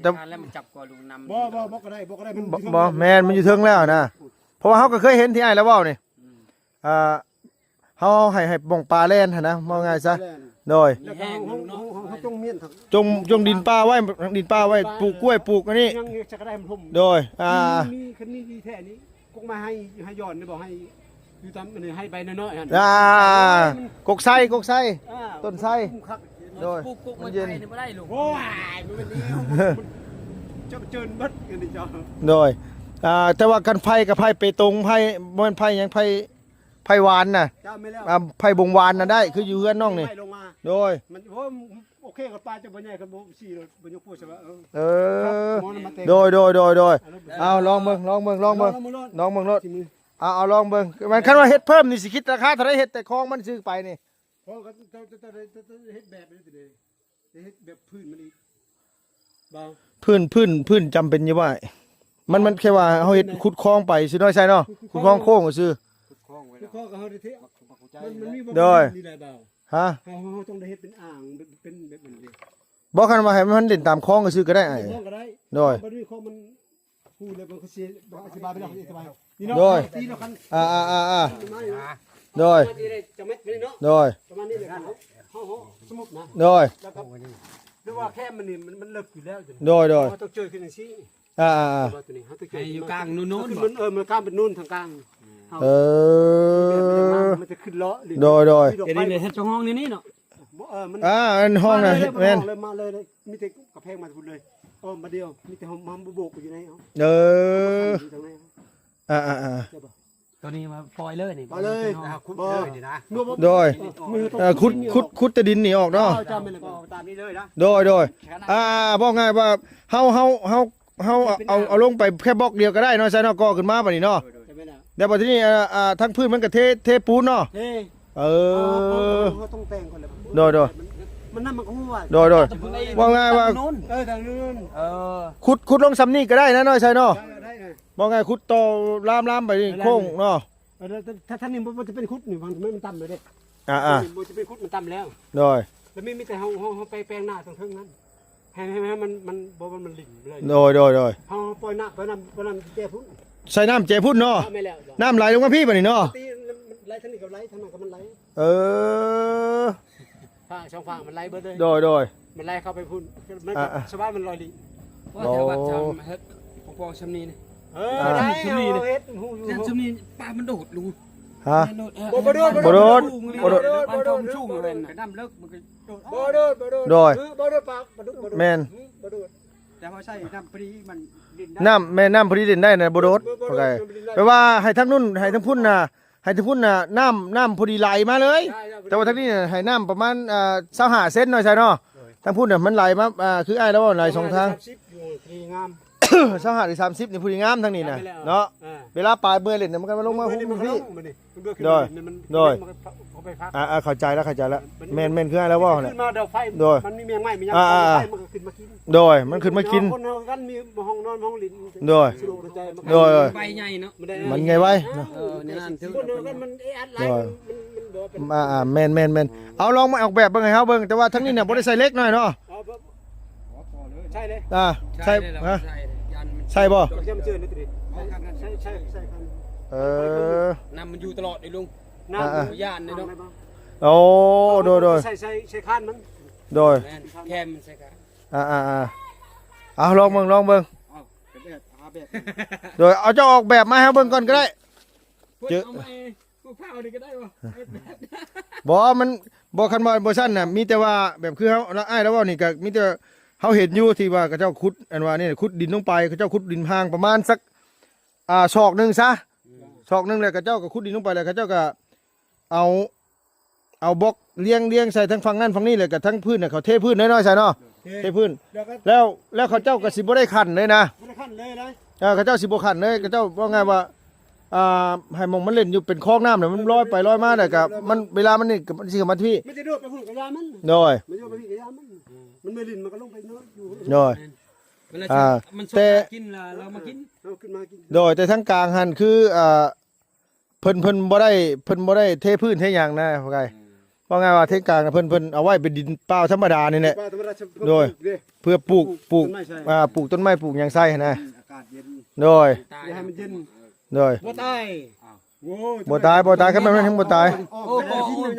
ແຕ່ ແລ້ວມັນຈັບກໍລົງນຳ ບໍ່ ບໍ່ ບໍ່ກໍໄດ້ ບໍ່ກໍໄດ້ ມັນ ບໍ່ ບໍ່ ແມ່ນ ມັນຢູ່ເທິງແລ້ວນະ ເພາະວ່າເຮົາກໍເຄີຍເຫັນທີ່ອ້າຍລາວເວົ້ານີ້ ອືມ ອ່າ ເຮົາໃຫ້ ໃຫ້ໝ່ອງປາແລ່ນຫັ້ນນະ ເວົ້າງ່າຍຊະ ແລ່ນ ໂດຍ ແລ້ວກໍເຮົາ ເຮົາ ເຮົາ ເຮົາຈົ່ງມ້ຽນ ຈົ່ງ ຈົ່ງດິນປ່າໄວ້ ດິນປ່າໄວ້ ປ່າ ປູກກ້ວຍ ປູກອັນນີ້ ຍັງຈະກະໄດ້ມັນຫົ່ມ ໂດຍ ອ່າ ມີ ມີ ຄັນມີດີແທ້ນີ້ ກົກໄມ້ໃຫ້ ໃຫ້ຍ້ອນນີ້ບໍ່ ໃຫ້ຢູ່ຕາມອັນນີ້ ໃຫ້ໃບນ້ອຍໆຫັ້ນ ອ່າ ກົກໄຊ ກົກໄຊ ອ່າ ຕົ້ນໄຊ ມັນຄຸມຄັກ ໂດຍ ປູກກົກໄມ້ໄຜ່ນີ້ບໍ່ໄດ້ລູກ ໂອ້ຍ ມັນເປັນແນວ ເຈົ້າເຈີນເບິດອັນນີ້ເຈົ້າ ໂດຍ ອ່າ ແຕ່ວ່າຄັນໄຜ່ກໍໄຜ່ເປຕົງ ໄຜ່ ບໍ່ແມ່ນໄຜ່ຫຍັງ ໄຜ່ ໄຜ່ຫວານນະ ເຈົ້າ ແມ່ນແລ້ວ ອ່າ ໄຜ່ບົງຫວານນະໄດ້ ຄືຢູ່ເຮືອນນ້ອງນີ້ ໄມ້ລົງມາ ໂດຍ ມັນ ໂອ້ ໂອເຄ ກັບປາເຈົ້າບໍ່ໃຫຍ່ ຄັນບໍ່ສີ່ໂລ ບໍ່ຍົກໂພດຊະວ່າ ເອີ ເອີ ໂດຍ ໂດຍ ໂດຍ ໂດຍ ເອົາ ລອງເບິ່ງ ລອງເບິ່ງ ລອງເບິ່ງ ລອງເບິ່ງໂລດ ລອງເບິ່ງໂລດ ເອົາ ເອົາ ລອງເບິ່ງ ມັນ ຄັນວ່າເຮັດເພີ່ມນີ້ ຊິຄິດລາຄາເທົ່າໃດ ເຮັດແຕ່ຄອງມັນຊື່ໄປນີ້ ເພາະວ່າເຈົ້າ ເຈົ້າ ເຈົ້າ ເຈົ້າ ເຈົ້າເຮັດແບບນີ້ຕິ ເຮັດແບບພື້ນມັນອີກ ພື້ນ ພື້ນ ພື້ນຈຳເປັນຢູ່ບໍ່ອ້າຍ ມັນ ມັນແຄ່ວ່າເຮົາເຮັດຂຸດຄອງໄປຊື່ເນາະ ໃຊ່ເນາະ ຂຸດຄອງໂຄ້ງຊື່ ຂຸດຄອງໄວ້ ຂຸດຄອງກໍເຮົາໄດ້ເທ ມັກ ມັກຫົວໃຈ ມັນ ມັນມີບໍ່ ໂດຍ ມີຫຼາຍບ່າວ ຮະ ເຮົາ ເຮົາ ເຮົາຕ້ອງໄດ້ເຮັດເປັນອ່າງ ເປັນ ເປັນແບບນັ້ນເດ້ ບໍ່ ຄັນວ່າໃຫ້ມັນເດັ່ນຕາມຄອງຊື່ກໍໄດ້ອ້າຍ ເຮັດເປັນຄອງກໍໄດ້ ໂດຍ ມັນມີຄອງມັນ ຮູ້ແລ້ວມັນກໍຊິອະທິບາຍໄປແລ້ວ ອະທິບາຍ ນີ້ເນາະ ໂດຍ ຕີແລ້ວຄັນ ອ່າໆໆໆ ໂດຍ ປະມານນີ້ເດ້ ຈະແມັດໄປເນາະ ໂດຍ ປະມານນີ້ແຫຼະ ເຮົາ ເຮົາ ເຮົາສົມມຸດນະ ໂດຍ ແລ້ວກໍ ຫຼືວ່າແຄມມັນນີ້ ມັນ ມັນເລິກຢູ່ແລ້ວ ໂດຍໆ ເຮົາຕ້ອງເຈີຂຶ້ນຈັ່ງຊີ້ ອ່າໆໆ ແຕ່ວ່າຕົວນີ້ເຮົາຕ້ອງເຈີ ໃຫ້ຢູ່ກາງໂນ້ນໆ ມັນ ເອີ ມັນກາງເປັນໂນ້ນທາງກາງ ເອີ ມັນຈະຂຶ້ນເລາະ ໂດຍໆ ດອກໄມ້ ເຮັດຊ່ອງຮ່ອງໃນນີ້ເນາະ ບໍ່ ເອີ ມັນ ອ່າ ອັນຫ້ອງນະ ມາເລີຍ ແມ່ນ ມາເລີຍ ມາເລີຍ ມີແຕ່ກຳແພງມາພຸ້ນເລີຍ ເອີ ມາດຽວ ມີແຕ່ເຮົາມາໂບກຢູ່ໃນ ເອີ ຢູ່ທາງໃນ ອ່າໆໆ ເຈົ້າບໍ່ ຕົວນີ້ມາປ່ອຍເລີຍນີ້ ປ່ອຍເລີຍ ເຮົາຂຸດເລີຍນີ້ນະ ໂດຍ ເອີ ຂຸດ ຂຸດ ຂຸດແຕ່ດິນນີ້ອອກເນາະ ເຈົ້າແມ່ນແລ້ວ ຕາມນີ້ເລີຍນະ ໂດຍໆ ອ່າ ເວົ້າງ່າຍວ່າເຮົາ ເຮົາ ເຮົາ ເຮົາເອົາ ເອົາລົງໄປແຄ່ບລັອກດຽວກໍໄດ້ເນາະ ໃຊ່ເນາະ ກໍ່ຂຶ້ນມາບັດນີ້ເນາະ ເຈົ້າແມ່ນແລ້ວ ແລ້ວບັດທີນີ້ ອ່າ ອ່າ ທາງພື້ນມັນກໍເທ ເທປູນເນາະ ເອີ ເຮົາ ເຮົາຕ້ອງແຕ່ງກ່ອນແຫຼະ ໂດຍໆ ມັນ ມັນ ມັນກໍຮູ້ວ່າ ໂດຍໆ ເວົ້າງ່າຍວ່າ ເອີ ທາງໂນ້ນ ເອີ ຂຸດ ຂຸດລົງຊ່ຳນີ້ກໍໄດ້ນະ ນ້ອຍໄຊເນາະ ໄດ້ ໄດ້ ເວົ້າງ່າຍຂຸດຕໍ່ລາມໆໄປນີ້ ໂຄ້ງເນາະ ເອີ ຖ້າ ຖ້ານີ້ບໍ່ ບໍ່ຈະເປັນຂຸດນີ້ ມັນ ມັນຕ່ຳເລີຍເດ້ ອ່າໆ ບໍ່ຈະເປັນຂຸດ ມັນຕ່ຳແລ້ວ ໂດຍ ແລ້ວມີ ມີແຕ່ເຮົາ ເຮົາ ເຮົາໄປແປງໜ້າຕາງເທິງນັ້ນ ໃຫ້ ໃຫ້ ໃຫ້ມັນ ມັນ ບໍ່ ມັນ ມັນຫຼິ້ນເລີຍ ໂດຍໆໆ ເຮົາ ເຮົາປ່ອຍນ້ຳ ປ່ອຍນ້ຳ ປ່ອຍນ້ຳແຈພຸ້ນ ໃສ່ນ້ຳແຈພຸ້ນເນາະ ເອີ ແມ່ນແລ້ວ ນ້ຳໄຫຼລົງມາພີ້ບັດນີ້ເນາະ ປົກກະຕິມັນໄຫຼທາງນີ້ກໍໄຫຼ ທາງນັ້ນກໍມັນໄຫຼ ເອີ ຟາກສອງຟາກມັນໄຫຼເບິດເລີຍ ໂດຍໆ ມັນໄຫຼເຂົ້າໄປພຸ້ນ ມັນກໍ ອ່າໆ ສະບາຍ ມັນລອຍລີ້ ວ່າແຖວວັດ ໂອ້ ຊ່ຳເຮັດ ຂອງພວກຊ່ຳນີ້ນີ້ ເອີ ອ່າ ໄດ້ ຊ່ຳນີ້ນີ້ ເຮົາເຮັດຮູ້ຢູ່ ຊ່ຳນີ້ ປາມັນໂດດລົງ ຮະ ບໍ່ ບໍ່ໂດດ ບໍ່ໂດດ ບໍ່ໂດດ ມັນຕົກສູງເລີຍ ນ້ຳເລິກມັນກໍໂດດ ບໍ່ໂດດ ບໍ່ໂດດ ໂດຍ ເອີ ບໍ່ໂດດ ປາ ບໍ່ໂດດ ບໍ່ໂດດ ແມ່ນ ບໍ່ໂດດ ແຕ່ວ່າໃສ່ນ້ຳພໍດີມັນຫຼິ້ນໄດ້ ນ້ຳ ແມ່ນ ນ້ຳພໍດີຫຼິ້ນໄດ້ນະ ບໍ່ໂດດ ບໍ່ ບໍ່ໂດດ ບໍ່ໄກ ມັນຫຼິ້ນໄດ້ ແປວ່າໃຫ້ທາງນັ້ນ ໃຫ້ທາງພຸ້ນນະ ໃຫ້ທາງພຸ້ນນະ ນ້ຳ ນ້ຳພໍດີໄຫຼມາເລີຍ ແຕ່ວ່າທາງນີ້ນະ ໃຫ້ນ້ຳປະມານ ອ່າ ຊາວຫ້າເຊັນ ນ້ອຍຊາຍເນາະ ໂດຍ ທາງພຸ້ນນະ ມັນໄຫຼມາ ອ່າ ຄືອ້າຍລາວເວົ້າ ໄຫຼສອງທາງ ຊາວຫ້າ ຫຼື ສາມສິບ ນີ້ພໍດີງາມ ທາງນີ້ນະ ແມ່ນແລ້ວ ເນາະ ອ່າ ເວລາປາຍເມື່ອຫຼິ້ນນະ ມັນກໍມາລົງມາຮຸ້ມຢູ່ພີ້ ໂດຍ ໂດຍ ອ່າໆ ເຂົ້າໃຈແລ້ວ ເຂົ້າໃຈແລ້ວ ແມ່ນໆ ຄືອ້າຍລາວເວົ້າຫັ້ນແຫຼະ ໂດຍ ມັນມີແມງໄມ້ ມັນຍັງ ອ່າໆ ໄຟ ມັນກໍຂຶ້ນມາກິນ ໂດຍ ມັນຂຶ້ນມາກິນ ຄົນເຮົາກັນມີຫ້ອງນອນ ຫ້ອງຫຼິ້ນ ໂດຍ ສະດວກໃຈ ໂດຍ ໃບໃຫຍ່ເນາະ ມັນງ່າຍໄວເນາະ ເອີ ໃນນັ້ນ ຄົນເຮົາກັນມັນແອອັດຫຼາຍ ໂດຍ ມັນ ມັນບໍ່ເປັນ ອ່າໆ ແມ່ນໆໆ ເອົາລອງມາອອກແບບເບິ່ງໃຫ້ເຮົາເບິ່ງ ແຕ່ວ່າທາງນີ້ນະບໍ່ໄດ້ໃສ່ເຫຼັກໜ້ອຍເນາະ ເອົາ ໃສ່ເລີຍ ອ່າ ໃສ່ ໃສ່ເລີຍ ຮະ ໃສ່ເລີຍ ໃສ່ບໍ່ ເຈົ້າເຈີນນີ້ຕິ ໃສ່ ໃສ່ ໃສ່ ໃສ່ ເອີ ນ້ຳມັນຢູ່ຕະຫຼອດເດ້ລຸງ ນ້ຳ ອ່າໆ ບໍ່ຢ້ານເດ້ເນາະ ໂອ້ ໂດຍໆ ໃສ່ ໃສ່ ໃສ່ຄານມັນ ໂດຍ ແມ່ນ ແຄມມັນໃສ່ຄານ ອ່າໆໆ ເອົາລອງເບິ່ງ ລອງເບິ່ງ ເອົາ ເປັນແບບ ຫາແບບ ໂດຍ ເອົາເຈົ້າອອກແບບມາໃຫ້ເຮົາເບິ່ງກ່ອນກໍໄດ້ ເພິ່ນເອົາມາເອງ ມະພ້າວນີ້ກໍໄດ້ບໍ່? ບໍ່ ມັນ ບໍ່ ຄັນວ່າບໍ່ຊັ້ນນະ ມີແຕ່ວ່າແບບຄືເຮົາ ອ້າຍລາວເວົ້ານີ້ກໍມີແຕ່ເຮົາເຫັນຢູ່ທີ່ວ່າເຂົາເຈົ້າຂຸດ ອັນວ່ານີ້ ຂຸດດິນລົງໄປ ເຂົາເຈົ້າຂຸດດິນຫ່າງປະມານສັກ ອ່າ ສອກໜຶ່ງຊະ ສອກໜຶ່ງ ແລ້ວເຂົາເຈົ້າກໍຂຸດດິນລົງໄປ ແລ້ວເຂົາເຈົ້າກໍເອົາ ເອົາບລັອກລຽງ ລຽງໃສ່ທັງຝັ່ງນັ້ນຝັ່ງນີ້ ແລ້ວກໍທັງພື້ນນະ ເຂົາເທພື້ນນ້ອຍໆຊະເນາະ ເທ ເທພື້ນ ແລ້ວກໍ ແລ້ວ ແລ້ວເຂົາເຈົ້າກໍຊິບໍ່ໄດ້ຂັນເລີຍນະ ບໍ່ໄດ້ຂັນເລີຍນະ ເອີ ເຂົາເຈົ້າຊິບໍ່ຂັນເລີຍ ເຂົາເຈົ້າເວົ້າງ່າຍວ່າ ອ່າ ໃຫ້ໝ່ອງມັນຫຼິ້ນຢູ່ເປັນຄອງນ້ຳນະ ມັນລອຍໄປລອຍມາ ແລ້ວກໍມັນ ເວລາມັນນີ້ກໍມັນຊິເຂົ້າມາທີ່ ມັນຈະໂດດໄປພຸ້ນກໍຢ່າມັນ ໂດຍ ມັນໂຍນໄປພີ້ກໍຢ່າມັນ ມັນມາຫຼິ້ນມັນກໍລົງໄປນອນຢູ່ ໂດຍ ມັນລະ ອ່າ ມັນຊົກ ແຕ່ ກິນລະ ລາວມາກິນ ເອົາຂຶ້ນມາກິນ ໂດຍ ແຕ່ທາງກາງຫັ້ນຄື ອ່າ ເພິ່ນ ເພິ່ນບໍ່ໄດ້ ເພິ່ນບໍ່ໄດ້ເທພື້ນເທຫຍັງນະ ພໍ່ໄກ່ ອືມ ເວົ້າງ່າຍວ່າເທກາງນະ ເພິ່ນ ເພິ່ນເອົາໄວ້ເປັນດິນເປົ່າທຳມະດານີ້ແຫຼະ ໂດຍ ເພື່ອປູກ ປູກ ອ່າ ປູກຕົ້ນໄມ້ ປູກຫຍັງໃສ່ຫັ້ນນະ ອາກາດເຢັນ ໂດຍ ຢ່າໃຫ້ມັນເຢັນ ໂດຍ ບໍ່ຕາຍ ອ້າວ ບໍ່ຕາຍ ບໍ່ຕາຍ ຄັນແມ່ນມັນຍັງບໍ່ຕາຍ. ໂອ້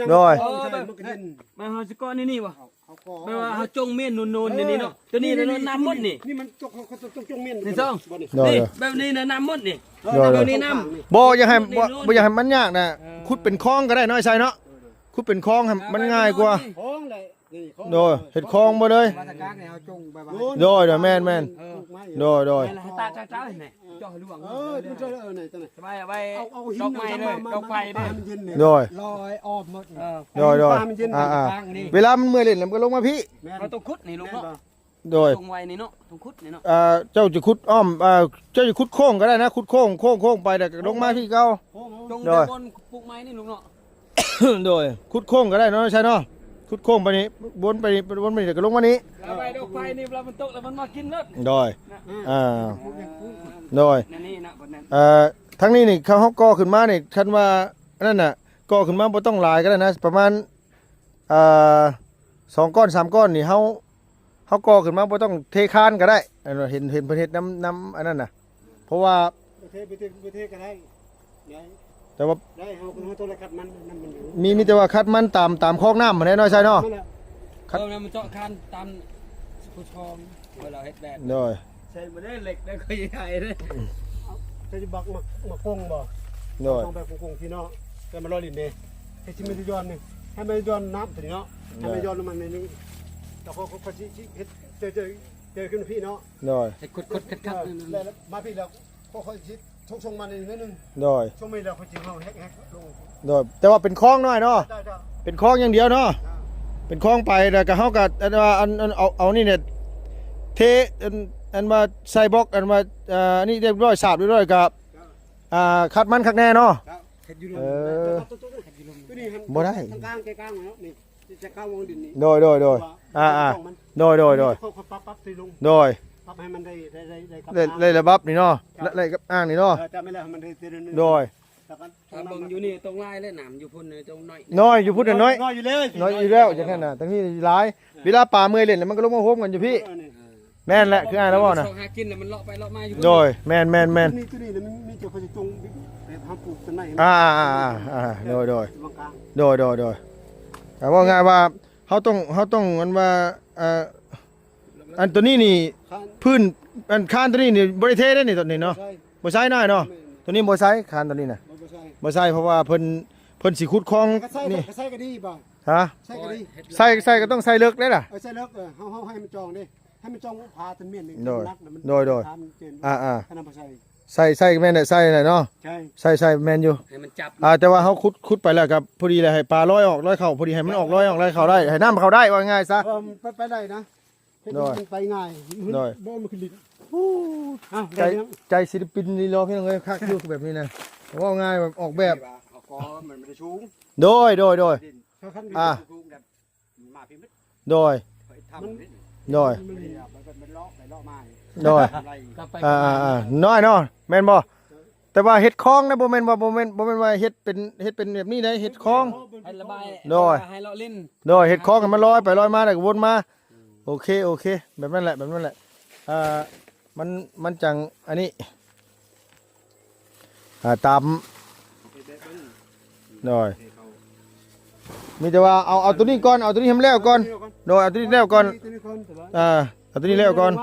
ໂດຍ ເອີ ແບບ ມັນກໍເຢັນ ແມ່ນເຮົາຊິເກາະໃນນີ້ບໍ່? ເຮົາກໍ ແບບວ່າເຮົາຈົ່ງເມນນູນໆ ເອີ ໃນນີ້ເນາະ ໂຕນີ້ແລ້ວນຳໝົດນີ້ ນີ້ມັນຕົກ ເຮົາກໍຕ້ອງຈົ່ງເມນ ນີ້ຊ່ອງ ບໍ່ນີ້ ໂດຍ ນີ້ ໂດຍ ແບບນີ້ນະນຳໝົດນີ້ ໂດຍ ໂດຍ ໂຕນີ້ນຳ ບໍ່ຢາກໃຫ້ ບໍ່ ບໍ່ຢາກໃຫ້ມັນຍາກນະ ເອີ ຂຸດເປັນຄອງກໍໄດ້ເນາະ ໄອ້ໄຊເນາະ ຂຸດເປັນຄອງໃຫ້ມັນງ່າຍກວ່າ ຄອງແຫຼະ ນີ້ຄອງ ໂດຍ ເຮັດຄອງບໍ່ເລີຍ ມາຕະການໃຫ້ເຮົາຈົ່ງໄປວ່າ ໂດຍ ໂດຍ ແມ່ນ ແມ່ນ ເອີ ປູກໄມ້ ໂດຍ ໂດຍ ແມ່ນ ໃຫ້ຕາເຈົ້າໆ ໃຫ້ແມ່ ເຈາະໃຫ້ຫຼວງ ເອີ ເອີ ເອີ ນີ້ ເອີ ນີ້ ຕົວນີ້ ສະບາຍ ເອົາໄວ້ ເອົາ ເອົາຫີນ ດອກໄມ້ ມາ ເດີ ມາ ເອົາໄຟ ມາ ເດີ ໃຫ້ມັນເຢັນນີ້ ໂດຍ ລອຍອ້ອມໝົດ ເອີ ໂດຍ ໂດຍ ໃຫ້ມັນເຢັນ ອ່າໆ ນີ້ ເວລາມັນເມື່ອຍຫຼິ້ນແລ້ວມັນກໍລົງມາພີ້ ແມ່ນ ເຮົາຕ້ອງຂຸດນີ້ ແມ່ນ ເນາະ ໂດຍ ຕົງໄວ້ນີ້ເນາະ ຕ້ອງຂຸດນີ້ເນາະ ອ່າ ເຈົ້າຈະຂຸດອ້ອມ ອ່າ ເຈົ້າຈະຂຸດໂຄ້ງກໍໄດ້ນະ ຂຸດໂຄ້ງ ໂຄ້ງ ໂຄ້ງໄປແລ້ວກໍລົງມາພີ້ເກົ່າ ໂຄ້ງ ໂດຍ ລົງແຕ່ບ່ອນປູກໄມ້ນີ້ ລຸງເນາະ ໂດຍ ຂຸດໂຄ້ງກໍໄດ້ເນາະ ໄຊເນາະ ຂຸດໂຄ້ງໄປນີ້ ວົນໄປນີ້ ວົນໄປນີ້ ແລ້ວກໍລົງມານີ້ ແລ້ວໄວ້ດອກໄຟນີ້ ເວລາມັນຕົກແລ້ວມັນມາກິນເລີຍ ໂດຍ ນະ ອ່າ ອ່າ ໂດຍ ແນວນີ້ນະ ເອີ ທາງນີ້ນີ້ ເຮົາກໍ່ຂຶ້ນມານີ້ ຄັນວ່າອັນນັ້ນນະ ກໍ່ຂຶ້ນມາບໍ່ຕ້ອງຫຼາຍກໍໄດ້ນະ ປະມານ ອ່າ ສອງກ້ອນ ສາມກ້ອນນີ້ ເຮົາ ເຮົາກໍ່ຂຶ້ນມາບໍ່ຕ້ອງເທຄານກໍໄດ້ ອັນ ເຫັນ ເຫັນເພິ່ນເຮັດນຳ ນຳອັນນັ້ນນະ ເພາະວ່າ ບໍ່ເທ ບໍ່ເທ ບໍ່ເທກໍໄດ້ ໄດ້ ແຕ່ວ່າ ໄດ້ ເຮົາ ເຮົາຕ້ອງໄດ້ຄັດມັນ ນຳມັນຢູ່ ມີ ມີແຕ່ວ່າຄັດມັນຕາມ ຕາມຄອກນ້ຳຫັ້ນແຫຼະເນາະ ໄຊເນາະ ຄັດ ເອີ ມັນເຈາະຄານຕາມຜູ້ຊອງ ເວລາເຮັດແບບ ໂດຍ ໃສ່ບໍ່ໄດ້ເຫຼັກໄດ້ ຂ້ອຍໃຫຍ່ເດ້ ເຈົ້າຊິບັກໝາກ ໝາກກົງບໍ່? ໂດຍ ຕ້ອງແບບກົງໆ ທີ່ເນາະ ແຕ່ມັນລອຍຫຼິ້ນເດ້ ໃຫ້ຊິມັນຍ້ອນນີ້ ໃຫ້ມັນຍ້ອນນ້ຳຕົວນີ້ເນາະ ໃຫ້ມັນ ໂດຍ ຍ້ອນນ້ຳມັນໜ້ອຍໜຶ່ງ ແລ້ວກໍ ກໍຊິ ຊິເຮັດ ເຈີ ເຈີ ເຈີຂຶ້ນພີ້ເນາະ ໂດຍ ໃຫ້ຂົດໆ ຂັດໆ ເອີ ນັ້ນ ແລ້ວມາພີ້ແລ້ວ ກໍຄ່ອຍຊິຊົງໆ ມາໜ້ອຍໜຶ່ງ ໂດຍ ຊົງມາແລ້ວຄ່ອຍຊິເອົາແຮກໆ ລົງ ໂດຍ ແຕ່ວ່າເປັນຄອງໜ້ອຍເນາະ ເຈົ້າ ເຈົ້າ ເປັນຄອງຢ່າງດຽວເນາະ ອ່າ ເປັນຄອງໄປ ແລ້ວກໍເຮົາກໍ ອັນວ່າ ອັນ ອັນ ເອົາ ເອົານີ້ແຫຼະ ເທ ອັນ ອັນວ່າໃສ່ບລັອກ ອັນວ່າ ອ່າ ອັນນີ້ຮຽບຮ້ອຍ ສາບຮຽບຮ້ອຍ ກໍ ອ່າ ຄັດມັນຄັກແນ່ເນາະ ເອີ ບໍ່ໄດ້ ທາງກາງ ແກະກາງເນາະ ນີ້ ຈະເຂົ້າວົງດິນນີ້ ໂດຍ ໂດຍ ໂດຍ ເພາະວ່າ ອ່າໆ ມັນ ໂດຍ ໂດຍ ໂດຍ ເຂົາ ເຂົາປັບ ປັບໃສ່ລົງ ໂດຍ ປັບໃຫ້ມັນໄດ້ ໄດ້ ໄດ້ ໄດ້ ໄດ້ລະດັບນີ້ເນາະ ເຈົ້າ ໄດ້ກັບອ່າງນີ້ເນາະ ເອີ ຈະແມ່ນແລ້ວ ໃຫ້ມັນໄດ້ ໄດ້ ໂດຍ ຖ້າເບິ່ງຢູ່ນີ້ຕ້ອງຫຼາຍແຫຼະ ນ້ຳຢູ່ພຸ້ນນີ້ຕ້ອງໜ້ອຍ ນ້ອຍຢູ່ພຸ້ນໜ້ອຍ ນ້ອຍຢູ່ແລ້ວ ນ້ອຍຢູ່ແລ້ວ ຈັ່ງຊັ້ນນະ ທາງນີ້ຫຼາຍ ເວລາປາເມື່ອຍຫຼິ້ນແລ້ວ ມັນກໍລົງມາໂຮມກັນຢູ່ພີ້ ເອີ ນີ້ ແມ່ນແຫຼະ ຄືອ້າຍລາວເວົ້ານະ ຊອກຫາກິນແລ້ວມັນເລາະໄປເລາະມາຢູ່ ໂດຍ ແມ່ນໆໆ ນີ້ ຕົວນີ້ນະ ມັນມີແຕ່ເຂົາຊິຈົ່ງແບບເຮົາປູກຕົ້ນໄມ້ ອ່າໆໆໆ ໂດຍໆ ຕາມກາງ ໂດຍໆໆ ກໍເວົ້າງ່າຍວ່າ ເຮົາຕ້ອງ ເຮົາຕ້ອງ ອັນວ່າ ເອີ ອັນຕົວນີ້ນີ້ ຄານ ພື້ນ ອັນຄານຕົວນີ້ນີ້ບໍ່ໄດ້ເທເດ້ນີ້ ຕົວນີ້ເນາະ ບໍ່ໃສ່ ບໍ່ໃສ່ນ້ອຍເນາະ ແມ່ນໆ ຕົວນີ້ບໍ່ໃສ່ ຄານຕົວນີ້ນະ ບໍ່ ບໍ່ໃສ່ ບໍ່ໃສ່ ເພາະວ່າເພິ່ນ ເພິ່ນຊິຂຸດຄອງ ກໍໃສ່ ນີ້ ກໍໃສ່ກໍດີບໍ່ ຮະ ໃສ່ກໍດີ ໃສ່ ໃສ່ກໍຕ້ອງໃສ່ເລິກເດ້ລະ ເອີ ໃສ່ເລິກ ເອີ ເຮົາ ເຮົາໃຫ້ມັນຈ່ອງເດ້ ໃຫ້ມັນຈ່ອງຜາຕົນເມນນີ້ ໂດຍ ໜັກນະ ມັນ ໂດຍ ໂດຍ ຖາມເຈນ ອ່າໆ ອັນນັ້ນບໍ່ໃສ່ ໃສ່ ໃສ່ແມ່ນແຫຼະ ໃສ່ແຫຼະເນາະ ໃສ່ ໃສ່ ໃສ່ແມ່ນຢູ່ ໃຫ້ມັນຈັບ ອ່າ ແຕ່ວ່າເຮົາຂຸດ ຂຸດໄປແລ້ວກໍພໍດີແຫຼະ ໃຫ້ປາລອຍອອກລອຍເຂົ້າ ພໍດີໃຫ້ມັນອອກລອຍອອກລອຍເຂົ້າໄດ້ ໃຫ້ນ້ຳເຂົ້າໄດ້ ວ່າງ່າຍຊະ ເອີ ໄປ ໄປໄດ້ນະ ໂດຍ ໄປງ່າຍ ໂດຍ ບໍ່ ມັນຄືດິນ ອ້າວ ໃຈ ໃຈສິລະປິນນີ້ເນາະ ພີ່ນ້ອງເອີຍ ຄັກຢູ່ແບບນີ້ນະ ເວົ້າງ່າຍແບບອອກແບບ ເຂົາກໍມັນບໍ່ໄດ້ສູງ ໂດຍ ໂດຍ ໂດຍ ດິນ ອ່າ ມາພີ້ໝົດ ໂດຍ ຂ້ອຍທຳ ມັນ ໂດຍ ມັນ ມັນເລາະໄປເລາະມາ ໂດຍ ໄລ່ ອ່າໆໆ ນ້ອຍເນາະ ແມ່ນບໍ່? ແຕ່ວ່າເຮັດຄອງນະ ບໍ່ແມ່ນວ່າ ບໍ່ແມ່ນ ບໍ່ແມ່ນວ່າເຮັດເປັນ ເຮັດເປັນແບບນີ້ໃດ ເຮັດຄອງ ໃຫ້ລະບາຍ ໂດຍ ໃຫ້ເລາະຫຼິ້ນ ໂດຍ ເຮັດຄອງໃຫ້ມັນລອຍໄປລອຍມາ ແລ້ວກໍວົນມາ ອືມ ໂອເຄ ໂອເຄ ແບບນັ້ນແຫຼະ ແບບນັ້ນແຫຼະ ອ່າ ມັນ ມັນຈັ່ງອັນນີ້ ອ່າ ຕາມ ໂດຍ ມີແຕ່ວ່າເອົາ ເອົາຕົວນີ້ກ່ອນ ເອົາຕົວນີ້ໃຫ້ມັນແລ້ວກ່ອນ ໂດຍ ເອົາຕົວນີ້ແລ້ວກ່ອນ ອ່າ ເອົາຕົວນີ້ແລ້ວກ່ອນ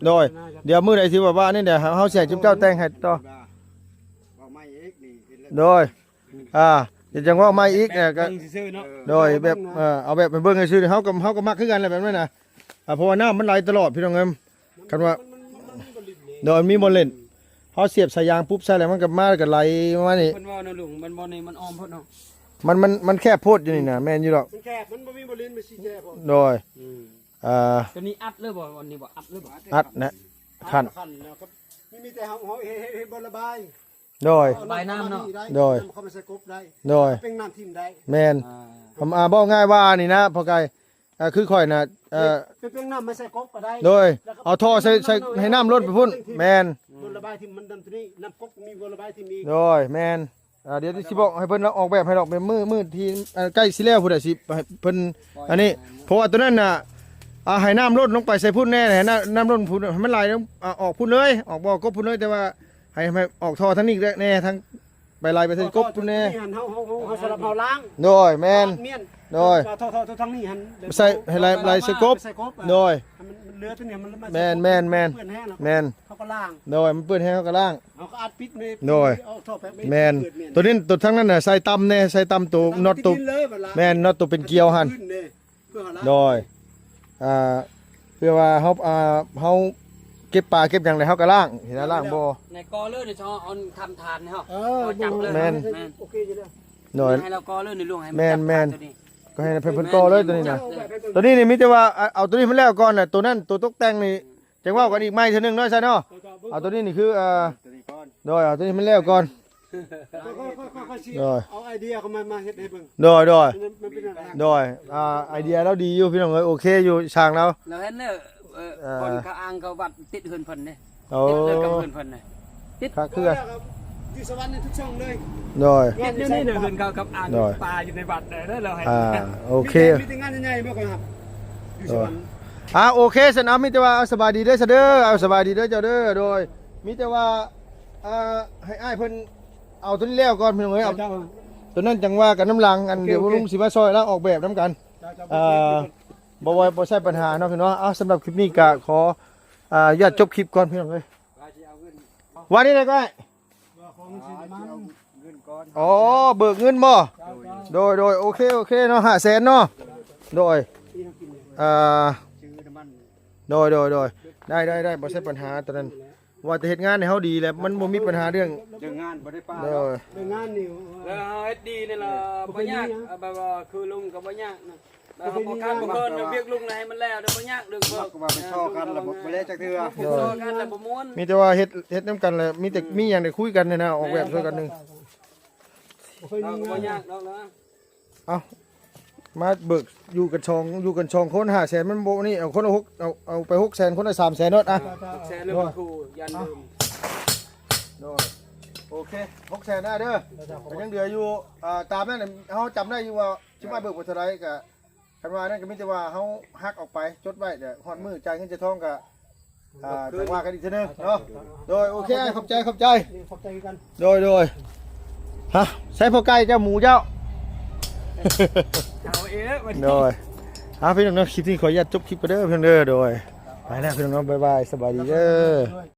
ໂດຍ ດຽວມື້ໃດທີ່ວ່າ ວ່າອັນນີ້ ດຽວເຮົາ ເຮົາຊິໃຫ້ຈຸມເຈົ້າແຕ່ງໃຫ້ຕໍ່ ໂດຍ ອ່າ ດຽວຈັ່ງເວົ້າໃໝ່ອີກ ເອີ ກໍ ເບິ່ງຊື່ໆເນາະ ໂດຍ ແບບ ເອີ ເອົາແບບໃຫ້ເບິ່ງຊື່ໆ ເຮົາກໍ ເຮົາກໍມັກຄືກັນແຫຼະ ແບບນັ້ນນະ ອ່າ ເພາະວ່ານ້ຳມັນໄຫຼຕະຫຼອດ ພີ່ນ້ອງເອີຍ ຄັນວ່າ ໂດຍ ມີບ່ອນຫຼິ້ນ ເຮົາສຽບສາຍຢາງປຸບໃສ່ແລ້ວ ມັນກໍມາ ແລ້ວກໍໄຫຼມານີ້ ເພິ່ນເວົ້ານະລຸງ ມັນບ່ອນນີ້ມັນອ້ອມໂພດເນາະ ມັນ ມັນ ມັນແຄບໂພດຢູ່ນີ້ນະ ແມ່ນຢູ່ດອກ ມັນແຄບ ມັນບໍ່ມີບ່ອນຫຼິ້ນ ມັນຊິແຄບໂພດ ໂດຍ ອືມ ອ່າ ຕົວນີ້ອັດເລີຍບໍ່? ອັນນີ້ບໍ່ ອັດເລີຍບໍ່? ອັດນະ ຄັນ ຄັນແລ້ວກໍມີ ມີແຕ່ເຮົາ ເຮົາເຮັດ ເຮັດ ເຮັດບໍ່ລະບາຍ ໂດຍ ລະບາຍນ້ຳເນາະ ໂດຍ ນ້ຳເຂົ້າມາໃສ່ກົບໄດ້ ໂດຍ ເປັນນ້ຳຖິ້ມໄດ້ ແມ່ນ ອ່າ ອ່າ ເວົ້າງ່າຍວ່ານີ້ນະ ພໍ່ໄກ່ ອ່າ ຄືຂ້ອຍນະ ເອີ ເປັນ ເປັນນ້ຳມາໃສ່ກົບກໍໄດ້ ໂດຍ ເອົາທໍ່ໃສ່ ໃສ່ໃຫ້ນ້ຳລົ້ນໄປພຸ້ນ ແມ່ນ ບໍ່ລະບາຍຖິ້ມ ມັນນ້ຳຕົວນີ້ ນ້ຳກົບມີບໍ່ລະບາຍຖິ້ມອີກ ໂດຍ ແມ່ນ ອ່າ ດຽວຊິບອກໃຫ້ເພິ່ນອອກແບບໃຫ້ດອກ ເປັນມື້ ມື້ທີ່ ເອີ ໃກ້ຊິແລ້ວພຸ້ນແຫຼະ ຊິໃຫ້ເພິ່ນ ອັນນີ້ ເພາະວ່າຕົວນັ້ນນະ ອ່າ ໃຫ້ນ້ຳລົ້ນລົງໄປໃສ່ພຸ້ນແດ່ ໃຫ້ນ້ຳ ນ້ຳລົ້ນພຸ້ນ ໃຫ້ມັນໄຫຼລົງ ອ່າ ອອກພຸ້ນເລີຍ ອອກບໍ່ກົບພຸ້ນເລີຍ ແຕ່ວ່າໃຫ້ ໃຫ້ອອກທໍ່ທາງນີ້ແດ່ ທາງ ປໄລ່ໄປໃສ່ກົບພຸ້ນແດ່. ຕົວນີ້ຫັ້ນເຮົາ ເຮົາ ເຮົາ ເຮົາສຳລັບເຮົາລ້າງ ໂດຍ ແມ່ນ ເຮັດເມັດ ໂດຍ ເທົ່າ ເທົ່າ ເທົ່າທາງນີ້ຫັ້ນ ໃສ່ ໃຫ້ໄລ່ ໄລ່ໃສ່ກົບ ເອົາໄປໃສ່ກົບ ໂດຍ ໃຫ້ມັນ ມັນເຫຼືອຕົວນີ້ ໃຫ້ມັນມາໃສ່ ແມ່ນ ແມ່ນ ແມ່ນ ເປື້ອນແຮງແລ້ວ ແມ່ນ ເຮົາກໍລ້າງ ໂດຍ ມັນເປື້ອນແຮງ ເຮົາກໍລ້າງ ເຮົາກໍອັດປິດໃນ ໂດຍ ເອົາທໍ່ແປກ ແມ່ນ ເປີດແມ່ນ ຕົວນີ້ ຕົວທາງນັ້ນນະ ໃສ່ຕ່ຳແດ່ ໃສ່ຕ່ຳໂຕ ໃສ່ knot ຕົວ ຕິດດິນເລີຍບັດລະ ແມ່ນ knot ຕົວເປັນກຽວຫັ້ນ ເພື່ອເຮົາລ້າງ ໂດຍ ອ່າ ເພື່ອວ່າເຮົາ ອ່າ ເຮົາເກັບປາເກັບຫຍັງແລ້ວເຮົາກໍລ້າງ ເຫັນລະ ລ້າງບໍ່ ໃນກໍເລີຍນີ້ ເຮົາເອົາທຳທານໃຫ້ເຮົາ ເອີ ເຮົາຈັບເລີຍ ແມ່ນ ແມ່ນ ໂອເຄຢູ່ແລ້ວ ໂດຍ ໃຫ້ລາວກໍເລີຍໃນຫຼວງ ໃຫ້ມັນ ແມ່ນ ຈັບ ແມ່ນ ຕົວນີ້ ກໍໃຫ້ເພິ່ນ ເພິ່ນກໍເລີຍຕົວນີ້ນະ ຕົວນີ້ນີ້ມີແຕ່ວ່າ ເອົາ ເອົາຕົວນີ້ມັນແລ້ວກ່ອນນະ ຕົວນັ້ນ ຕົວຕົກແຕ່ງນີ້ ຈັ່ງເວົ້າກັນອີກໃໝ່ເທື່ອໜຶ່ງເນາະ ຊະເນາະ ເອົາຕົວນີ້ນີ້ຄື ອ່າ ໂດຍ ເອົາຕົວນີ້ມັນແລ້ວກ່ອນ ໂດຍ ເອົາໄອເດຍເຂົາມາ ມາເຮັດໃຫ້ເບິ່ງ ໂດຍ ໂດຍ ມັນເປັນແນວໃດ ໂດຍ ອ່າ ໄອເດຍລາວດີຢູ່ ພີ່ນ້ອງເອີຍ ໂອເຄຢູ່ ຊ່າງລາວ ລາວເຫັນແລ້ວ ເອີ ເອີ ບ່ອນເຂົາອ້າງເຂົາວັດຕິດເຮືອນເພິ່ນເດ້ ໂອ້ ຕິດເລີຍກັບເຮືອນເພິ່ນນະ ຕິດ ຄັກຄືກັນ ຢູ່ສະຫວັນນີ້ທຸກຊ່ອງເລີຍ ໂດຍ ເຮັດຢູ່ນີ້ນະ ເຮືອນເຂົາກັບອ່າງ ໂດຍ ປາຢູ່ໃນວັດເດີ ລາວໃຫ້ ອ່າ ໂອເຄ ມີແຕ່ ມີແຕ່ງານໃຫຍ່ໆບໍ່ຄ່ອຍຮັບ ຢູ່ສະຫວັນ ອ່າ ໂອເຄ ຊັ້ນ ເອົາ ມີແຕ່ວ່າ ເອົາ ສະບາຍດີເດີ ຊະເດີ ເອົາ ສະບາຍດີເດີ ເຈົ້າເດີ ໂດຍ ມີແຕ່ວ່າ ອ່າ ໃຫ້ອ້າຍເພິ່ນເອົາຕົວນີ້ແລ້ວກ່ອນ ພີ່ນ້ອງເອີຍ ເອົາ ເຈົ້າ ຕົວນັ້ນຈັ່ງວ່າກັນນຳຫຼັງ ອັນ ໂອເຄ ດຽວ ໂອເຄ ລຸງຊິມາຊ່ອຍລາວອອກແບບນຳກັນ ເຈົ້າ ເຈົ້າ ອ່າ ບໍ່ວ່າ ບໍ່ໃຊ້ບັນຫາເນາະ ພີ່ນ້ອງ ເອົາ ສຳລັບຄລິບນີ້ກະຂໍ ອ່າ ອະນຸຍາດຈົບຄລິບກ່ອນ ພີ່ນ້ອງເອີຍ ວ່ານີ້ໄດ້ກໍໄດ້ ວ່າຂອງຊິມາ ອໍ ເບີກເງິນບໍ່ ໂດຍ ໂດຍ ໂອເຄ ໂອເຄເນາະ ຫ້າແສນເນາະ ໂດຍ ອ່າ ຊື້ນ້ຳມັນ ໂດຍ ໂດຍ ໂດຍ ໄດ້ ໄດ້ ໄດ້ ບໍ່ໃຊ້ບັນຫາຕົວນັ້ນ ວ່າແຕ່ເຮັດງານໃຫ້ເຮົາດີແຫຼະ ມັນບໍ່ມີບັນຫາເລື່ອງ ເລື່ອງງານບໍ່ໄດ້ປາ ໂດຍ ເລື່ອງງານນີ້ ແລ້ວເຮົາເຮັດດີນີ້ລະບໍ່ຍາກ ເອົາແບບວ່າຄືລຸງກໍບໍ່ຍາກນະ ແລ້ວເຮົາບໍ່ຂາດບໍ່ເຂີນ ວຽກລຸງໃຫ້ມັນແລ້ວ ແລ້ວບໍ່ຍາກເລື່ອງເບີກ ວ່າໄປຊໍກັນລະບໍ່ ບໍ່ແລ້ວຈັກເທື່ອ ໂດຍ ຊໍກັນລະບໍ່ມ່ວນ ມີແຕ່ວ່າເຮັດ ເຮັດນຳກັນແຫຼະ ມີແຕ່ ແມ່ນ ມີຫຍັງໄດ້ຄຸຍກັນຫັ້ນນະ ອອກແບບຊ່ວຍກັນໜຶ່ງ ບໍ່ເຄີຍມີງານ ເຮົາກໍບໍ່ຍາກດອກນະ ເອົ້າ ມາເບີກຢູ່ກັນສອງ ຢູ່ກັນສອງຄົນ ຫ້າແສນ ມັນບໍ່ນີ້ ເອົາຄົນລະຫົກ ເອົາ ເອົາໄປຫົກແສນ ຄົນລະສາມແສນໂລດ ອ່ະ ຫົກແສນ ຫຼື ເນາະ ມັນຄູຢ່າລືມ ໂດຍ ໂອເຄ ຫົກແສນນະເດີ ໂດຍ ກໍຍັງເຫຼືອຢູ່ ອ່າ ຕາມນັ້ນ ເຮົາຈຳໄດ້ຢູ່ວ່າຊິມາເບີກເທົ່າໃດ ກໍຄັນວ່ານັ້ນ ກໍມີແຕ່ວ່າເຮົາຫັກອອກໄປ ຈົດໄວ້ ແລ້ວຮອດມື້ຈ່າຍເງິນຈ່າຍທອງກໍ ອ່າ ຈັ່ງວ່າກັນອີກເທື່ອໜຶ່ງເນາະ ໂດຍ ໂອເຄ ຂອບໃຈ ຂອບໃຈ ຂອບໃຈຄືກັນ ໂດຍ ໂດຍ ຮະ ໃຊ້ພໍ່ໄກ່ເຈົ້າ ໝູເຈົ້າ ເອົາເອງເດີ ໂດຍ ອ່າ ພີ່ນ້ອງເນາະ ຄລິບນີ້ຂໍອະນຸຍາດຈົບຄລິບກ່ອນເດີ ພີ່ນ້ອງເດີ ໂດຍ ໄປແລ້ວ ພີ່ນ້ອງເນາະ ບາຍບາຍ ສະບາຍດີເດີ.